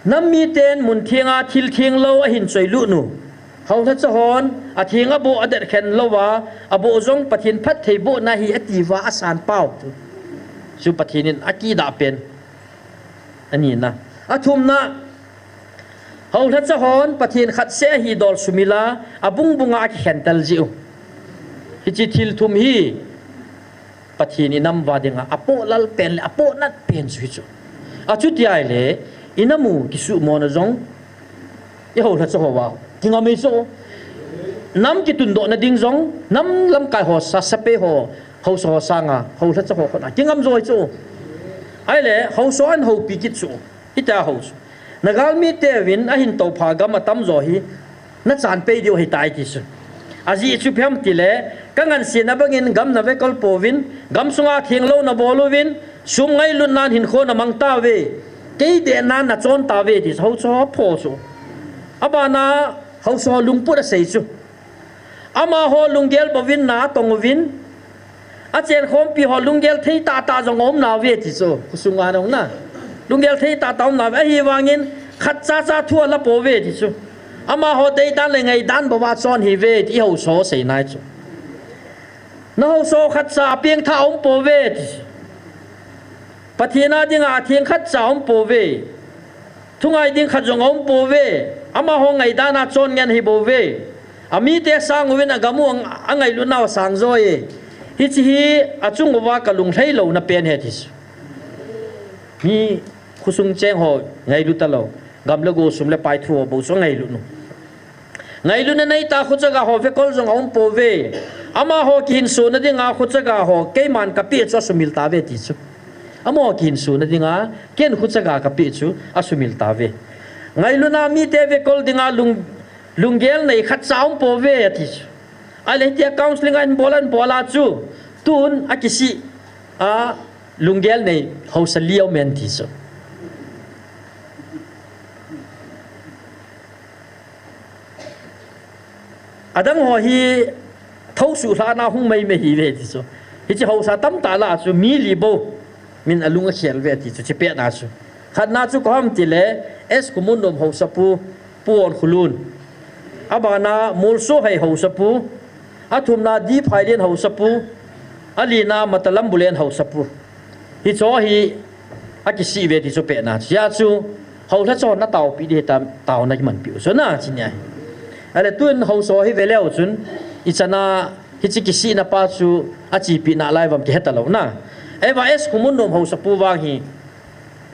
nam miten mun thenga thil thenglou ahin choilut u. Hou lhacha hon, atheng aboh adetkhen louva, aboh jong Pathen phattheibohna ahi atiuva asan pau chu. Chu Pathen in akidah pen. Anina. Athumna, hou lhacha hon, Pathen khat seh ahi dol sumil a, abung bunga akikhen tel jeh u. Hiche thil thum hi, Pathen inam uva dinga, apoh lal pen le, apoh nat pen chu hichu. Achuti ahile, inam u kisuhmona jong, ihou lhacha houva, kingam ahi chu. Nam kitundohna ding jong, nam lamkai ho sa, sapei ho, haosa ho sanga, hou lhacha ho khut a, kingam jo ahi chu. Ahile, haosa in houpi kit chu. Hitia hou chu. Nagalmiteuvin ahin toupha gam atamjo hi, nachan pei diu ahitai ti chu. Ajeh chu ipi ham tile, kangansena bangin gam navekol pouvin, gam sunga thenglou nabol uvin, sum ngailutnan hinkho namang tauve, kei dehnan nachon tauve ti chu, haosa ho aphoh chu. Abana haosa ho lungput asei chu. Amaho lunggel bouvin na atong uvin, achenkhompi ho lunggel thei tahtah jong aum nauve ti chu, khosunga jong na. Lunggel thei tahtah aum nauve, ahivangin khatcha cha thu ala pouve ti chu. Amaho deidan le ngaidan bouva chon ahiuve ti haosa ho seina ahi chu. Nahaosa ho khatcha apengthah aum pouve ti chu. Pathen a dinga atheng khatcha aum pouve. Thungai ding khat jong aum pouve. Amaho ngaidana chon ngen ahibouve. Amite sang uvin agam u ang-, angailutnau asang jo e. Hiche hi achung uva kalung lhailouna pen ahi ti chu. Mi khosung cheng ho ngailu talou. Gam le go sum le pai thu ho bou chu angailut u. Ngailutna neitah khochaga ho vekol jong aum pouve. Amaho kihinsona dinga khochaga ho keiman kapeh chu asumil tauve ti chu. Amaho kihinsona dinga ken khochaga kapeh chu asumil tauve. Ngailutna mite vekol dinga lung, lunggel nei khatcha aum pouve ati chu. Ahile hitia counselling ahin bol ahin bol a chu, tun akisih a lunggel nei haosa li aume ati chu. Adang ho hi thousuh lhahna hung maimai ahiuve ti chu. Hiche haosa tamtah lah a chu mi li bou min alung akhel uve ti chu, hiche petna chu. Khatna chu koi ham tile, S Khumunnom haosapu, Pu Onkholun. Abana Molsohei haosapu. Athumna D Phailien haosapu. Alina Matalambulen haosapu. Hicheho hi akisih uve ti chu petna chu. Hijeh chun, Houlhacha ho na taopi ding hitam, taona kimanpi u chu na, chi nia. Ahile tun haosa hi veleu chun, ichan a hiche kisihna pa chu achepi nalai uvam kihe talou na. Eva S Khumunnom haosapu vang hi,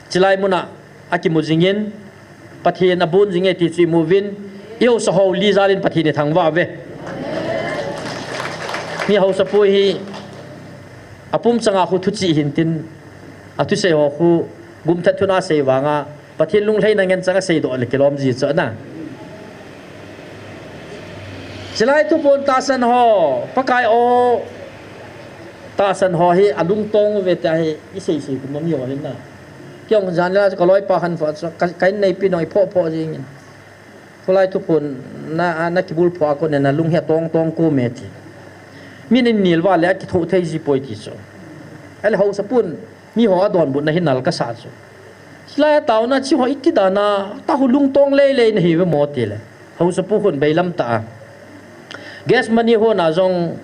chulai mun a akimu jingin, Pathen abon jing e ti chu imu uvin, i haosa ho li jal in Pathen ithangvah uve. Mi haosapu hi apum changa khu thuchih hintin, athusei ho khu gumthat thuna asei vanga, Pathen lunglhaina ngen chang aseidoh le kilom ji chu na. Chulai thuphon tahsan ho, Pakai o, tahsan ho hi alungtong uve tia hi isei sei kum mi ho hin na. Kei jong jan le ka loipa khanpha chu ka, ka in neipi nong iphoh phoh jingin. Khulai thuphon na, na kibulphuh a kon in alung hi atong tong kum e ti. Min in nil uva le akithoh thei ji poi ti chu. Ahile haosapun, mi ho adonbutna hi nal kasa chu. Hilai a taona chi ho iti dan a, tahu lungtong lei lei nahi uve mo ti le. Haosapu khun beilam tah a, Gethsemane hon a jong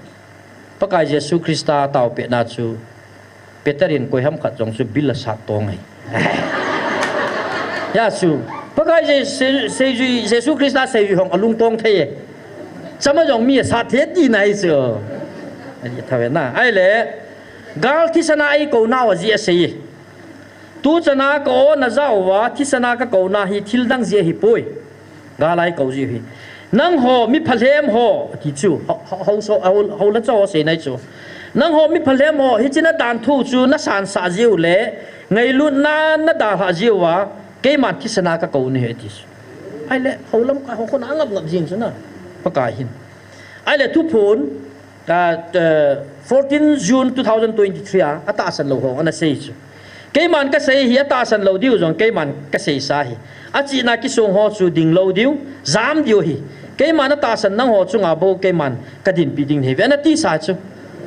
Pakai Jesu Christa taopehna chu Peter in koiham khat jong chu bil asat tong ahi. Hijeh chun Pakai Je-, se-, seijui, Jesu Christa seijui hong alungtong thei e. Chama jong mi asat thei tina ahi chu. Ahi thave na. Ahile, gal thisan a eikou nau ajeh asei e. Tuchan a ka o najah uva, thisan a kakou na hi thil dang jeh ahipoi. Gal a eikou jiu hi. Nangho mi phalhem ho, ati chu, ho, ho, ho, ho, houlhacha ho seina ahi chu. Nangho mi phalhem ho, hiche na danthu chu nasansah jiu le, ngailutna nadalhah jiu va, keiman thisan a kakou nahi ati chu. Ahile, houlamkai ho khun angap ngap jing chu na, Pakai hin. Ahile, thuphon, ah, ah, fourteen June two thousand twenty-three a, atahsan lou ho, ana sei chu. Keiman kasei hi atahsan lou diu jong keiman kaseisa ahi. Achihna kisong ho chu ding lou diu, jam diu ahi. Keiman atahsan nangho chunga bou keiman kadinpi ding nahiuve, ana tisa chu.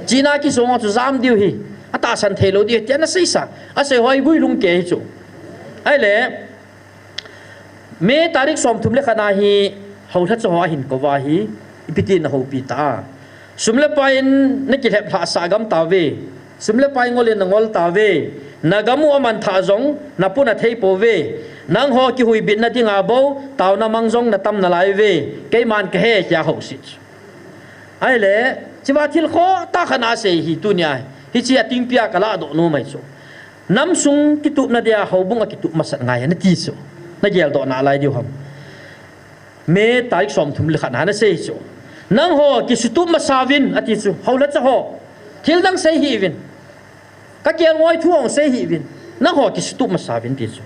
Chihna kisong ho chu jam diu ahi. Atahsan thei lou diu ahi, tia ana seisa. Asei ho hi guilhung kei ahi chu. Ahile, May tarik somthum le khat na hi, houlhacha ho ahin kou va hi, ipi tin nahoupi ta a. Sum le pai in nakilhep lhahsah gam tauve. Sum le pai ngol in nangol tauve. Nagam u amanthah jong, napun athei pouve. Nangho kihuibitna dinga bou, taona mang jong natam nalai uve. Keiman kahe, tia houset. Ahile, hichea thil khoh tah khat ana sei hi tunia. Hiche a thingpia kaladoh nom ahi chu. Namsung kitupna dia houbung akitup masat ngai, ana ti chu. Nageldoh nalai diu ham. May tarik somthum le khat na ana sei chu. Nangho kisutup masa uvin, ati chu. Houlhacha ho. Thil dang sei hih uvin. Kakelngoi thu hung sei hih uvin. Nangho kisutup masa uvin ti chu.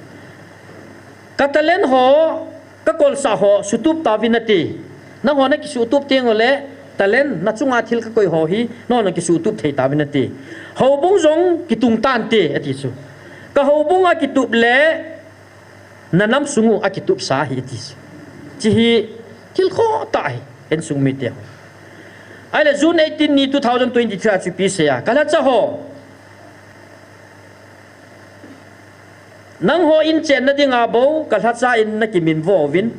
Ka talent ho, kakolsah ho, sutup tauvin ati. Nangho nakisutup teng ule, talent, nachunga thil kakoi ho hi, nangho nakisutup thei tauvin ati. Houbung jong kitung tante, ati chu. Ka houbung akitup le, nanamsung u akitupsa ahi ati chu. Hiche hi, thil khoh tah ahi, insung mite ho. Ahile June eighteen ni two thousand twenty-three a chu ipi asei a, kalhacha ho. Nangho inchenna dinga bou, kalhacha in nakiminvo uvin.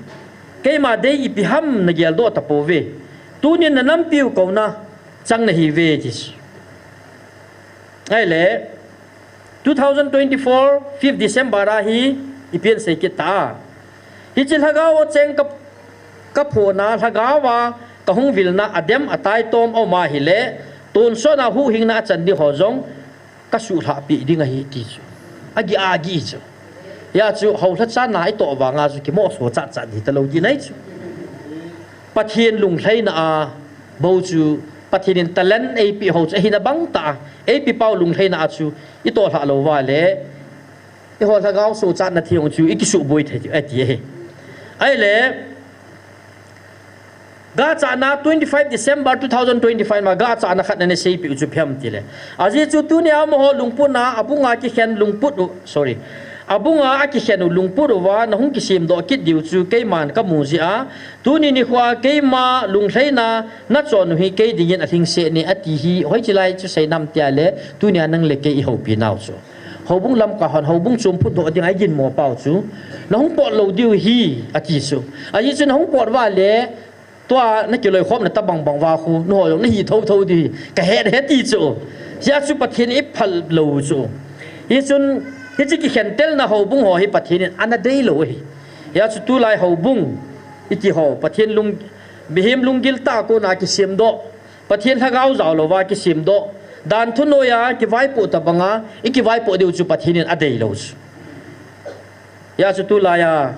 Keima dei ipi ham nageldoh tapouve. Tunin nanampiu kouna chang nahiuve, ati chu. Ahile, two thousand twenty-four, fifth December a hi, ipi asei kit ta a. Hiche lhagao a cheng ka, kaphona lhagao a kahung vilna adem ataitom aum ahile, tonsot a huhhingna achan ding ho jong kasuhlhahpi ding ahi ti chu. Agih agih chu. Hijeh chun houlhacha na itoh vanga chu kimoso chatchat ding talou ding ahi chu. Pathen lunglhaina a bou chu, Pathen in talent eipeh ho chu ahina bang tah a, eipepau lunglhaina a chu itoh lhah lou uva le, eiho lhagao sochatna theng chu ikisuhboi thei ati ahi. Ahile, gachana twenty-five December two thousand twenty-five ma gachana khat ana seipeh u chu ipi ham tile. Ajeh chu tunia amaho lungputna, abunga kikhen lungput u, sorry. Abunga akikhen u lungput uva nahung kisemdoh kit diu chu keiman kamu jeh a. Tuni nikhoa keima lunglhaina nachon u hi kei dingin alhingset e ati hi, hoiche lai chu seinam tile, tunia nang le kei ihoupi nau chu. Houbung lamkai hon, houbung chom phutdoh dinga iginmo pau chu. Nahung pot lou diu ahi, ati chu. Ajeh chu nahung pot uva le, tua nakiloikhomna tobang bang uva khu, nangho jong nahi thotho diu ahi, kahet e ti chu. Hijeh chun Pathen in eiphal lou chu. Hichun, Hiche kikhentelna houbung ho hi Pathen in ana deilou ahi. Hijeh chun tulai houbung iti ho Pathen lung, mihem lunggil tah a kona kisemdoh, Pathen lhagao jaolouva kisemdoh, danthu noiya kivaipoh tobanga ikivaipoh diu chu Pathen in adeilou chu. Hijeh chun tulaiya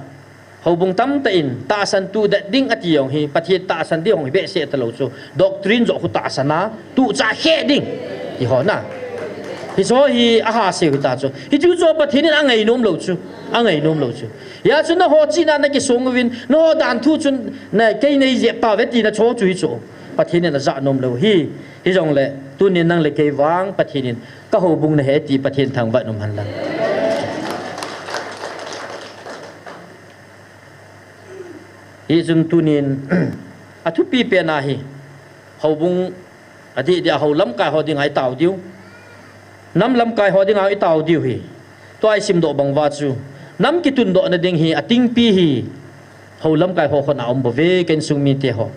houbung tamtah in tahsan tudet ding ati jong hi, Pathen tahsan ding jong hi behseh talou chu, doctrine joh khu tahsan a tuchah khe ding, ti ho na. Hiche hi ahaseu hita chu. Hichu chu Pathen in angainomlou chu, angainomlou chu. Hijeh chun nangho chihna nakisong uvin, nangho danthu chun kei neijep tauve tina chu chu hichu Pathen in ajah nomlou hi. Hijongle tunin nang le kei vang Pathen in kahoubung nahe ti Pathen thangvah in um henlang. Hichun tunin athupi pena hi houbung adeh dia hou lamkai ho dinga itao diu, nam lamkai ho dinga itao diu hi. Tua isimdoh banguva chu nam kitundohna ding hi atingpi hi hou lamkai ho khut a um bouve, ka insung mite ho.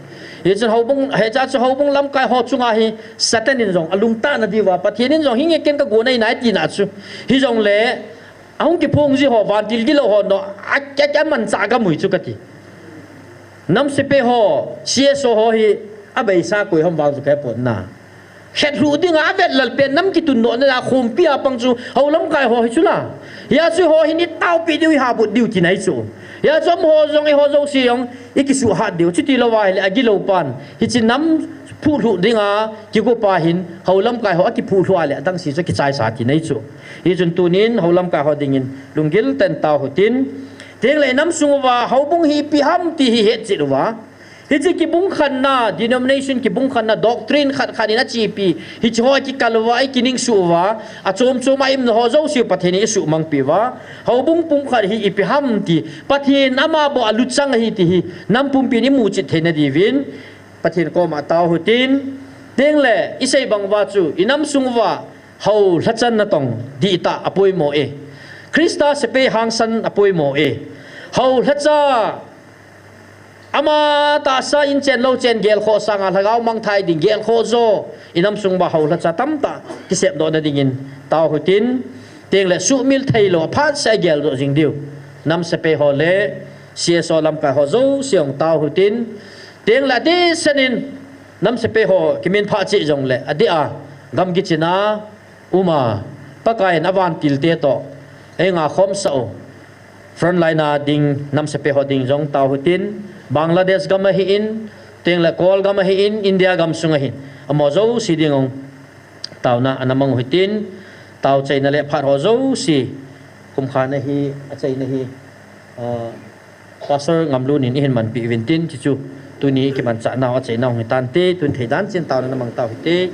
Hichun houbung, hijeh chun houbung lamkai ho chunga hi Satan in jong alungtah nadiuva Pathen in jong hinge ken kago nahi nai tina chu. Hijongle ahung kiphong ji ho, vantil gilou ho, no, a, a, amanchah gamui chu kati. Nam sepai ho, C S O ho hi abeisa koi ham vang chu kahepon na. Khetlhuh dinga avetlal pen nam kitundohna a khompi a pang chu hou lamkai ho hi chula. Hijeh chun ho hin itaopi diu, ihabut diu tina hichu. Hijeh chun amaho jong eiho jouse jong ikisuhat diu. Chutilouva ahile agilou pan hiche nam phuhlhuh dinga kigopa hin hou lamkai ho akiphuhlhuh a le adangse chu akichaisa tina hichu. Hichun tunin hou lamkai ho dingin lunggil tah in tao hitin. Tengle inam sung uva houbung hi ipi ham ti hi hetchet uva, hiche kibungkhenna, denomination kibungkhenna, doctrine khat khat in achepi, hiche ho kikal uva, ikiningsuh uva, achom chom a iumna ho jouse u Pathen in isuhmangpi uva, houbung pumkhat hi ipi ham ti Pathen ama bou a luchang ahi ti hi nam pumpin imuchet theina diuvin Pathen koma tao hitin. Tengle isei banguva chu inam sung uva hou lhacha natong dihtah apoimo e. Christa sepai hangsan apoimo e. Hou lhacha ama tahsa in chen lou chen gelkhoh sanga lhagao mangthai ding gelkhoh jo, inam sung uva hou lhacha tamtah kisepdohna dingin tao hitin. Tengle suhmil theilou aphatseh a geldoh jing diu nam sepai ho le C S O lamkai ho jouse jong tao hitin. Tengle adehset in nam sepai ho kiminphah cheh jongle adeh a, gam kichen a uma, Pakai in avantilte toh eingakhomsah u frontline a ding nam sepai ho ding jong tao hitin. Bangladesh gam ahin, tengle Kawl gam ahin, India gamsung ahin, amaho jouse ding jong taona ana mang u hitin. Tao chaina le phat ho jouse kumkhat na hi, achaina hi, ah, Pastor Ngamlun in eihin manpi uvin tin, chuchu tuni kimanchahnau achainau hitante, tun theidan chin taona namang tao hite.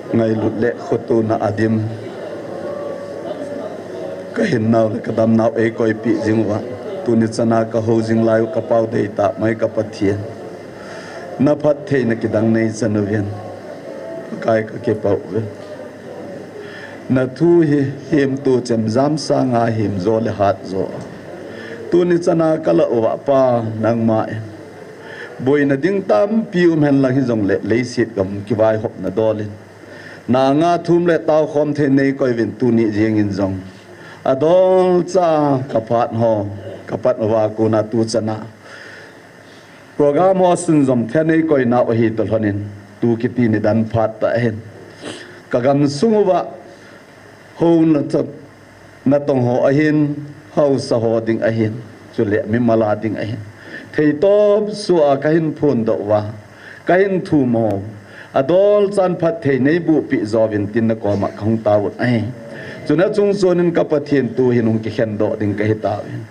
Ngailut le khotona adim, kahinnau le kadamnau eikoipeh jing uva, tuni chana kahou jing lai u kapao deitah mai ka Pathen, naphattheina kidang neichan uvin, Pakai kakipah uve. Nathu hi hemto chemjam sanga hemjo le hatjo, tuni chana kalah uva Pa, nangma in boina ding tampi um henlang hijongle leiset gam kivaihopna dol in, na anga thum le taokhom thei neikoiuvin, tuni jengin jong adolcha kaphat ho, kapat uva kona tu chana program ho sunjom thei neikoinau ahi toh lhonin, tu kiti nidan phat tah hin kagamsung uva houna natong ho ahin, haosa ho ding ahin, chule mimal a ding ahin, theitop soh a kahin phondoh uva, kahin thum ho, adolchan phatthei neibohpeh jouvin tin nakoma kahung taovun ahi. Chuna chungchonin ka Pathen, tuhin hung kikhendoh ding kahitauvin,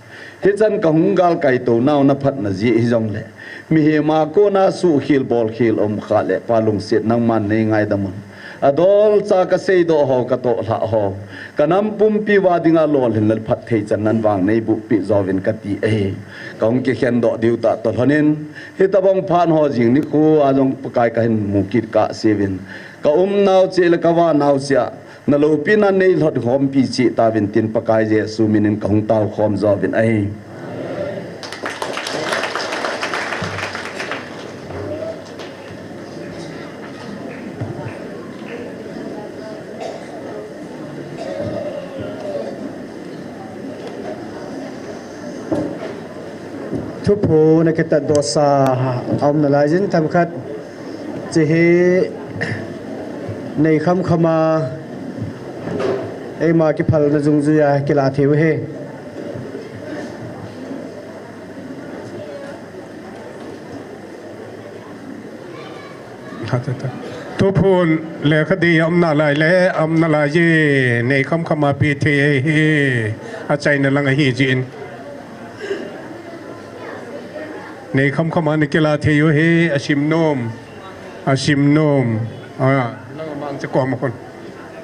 hichan kahung galkaitou nau naphatna jeh hijongle, mihem a kona suhkhel bolkhel umkhah le Pa, lungset nangman neingaidam un. Adolcha kaseidoh ho, katohlhah ho, kanam pumpi uva dinga lolhinna le phatthei channan vang neibohpeh jouvin kati ahi. Kahung kikhendoh diu tah toh lhonin, hitobang phat ho jing nikho a jong Pakai kahin mu kit kahseuvin, kaumnau cheh le kavanau cheh a naloupina neilhot khompi cheh tauvin tin Pakai Jesu minin kahung taokhom jouvin ahi. Thuphon akitatdohsa aum nalaijin themkhat, hiche hi neikhamkhama eima kiphalna dungjuia kilah thei u ahi. Thuphon lekha dei aum nalai le, aum nalai e, neikhamkhama pe thei ahi, achaina lang ahijeh in. Neikhamkhama nakilah thei u ahi, asim nom, asim nom. A, lang mang che kom khun.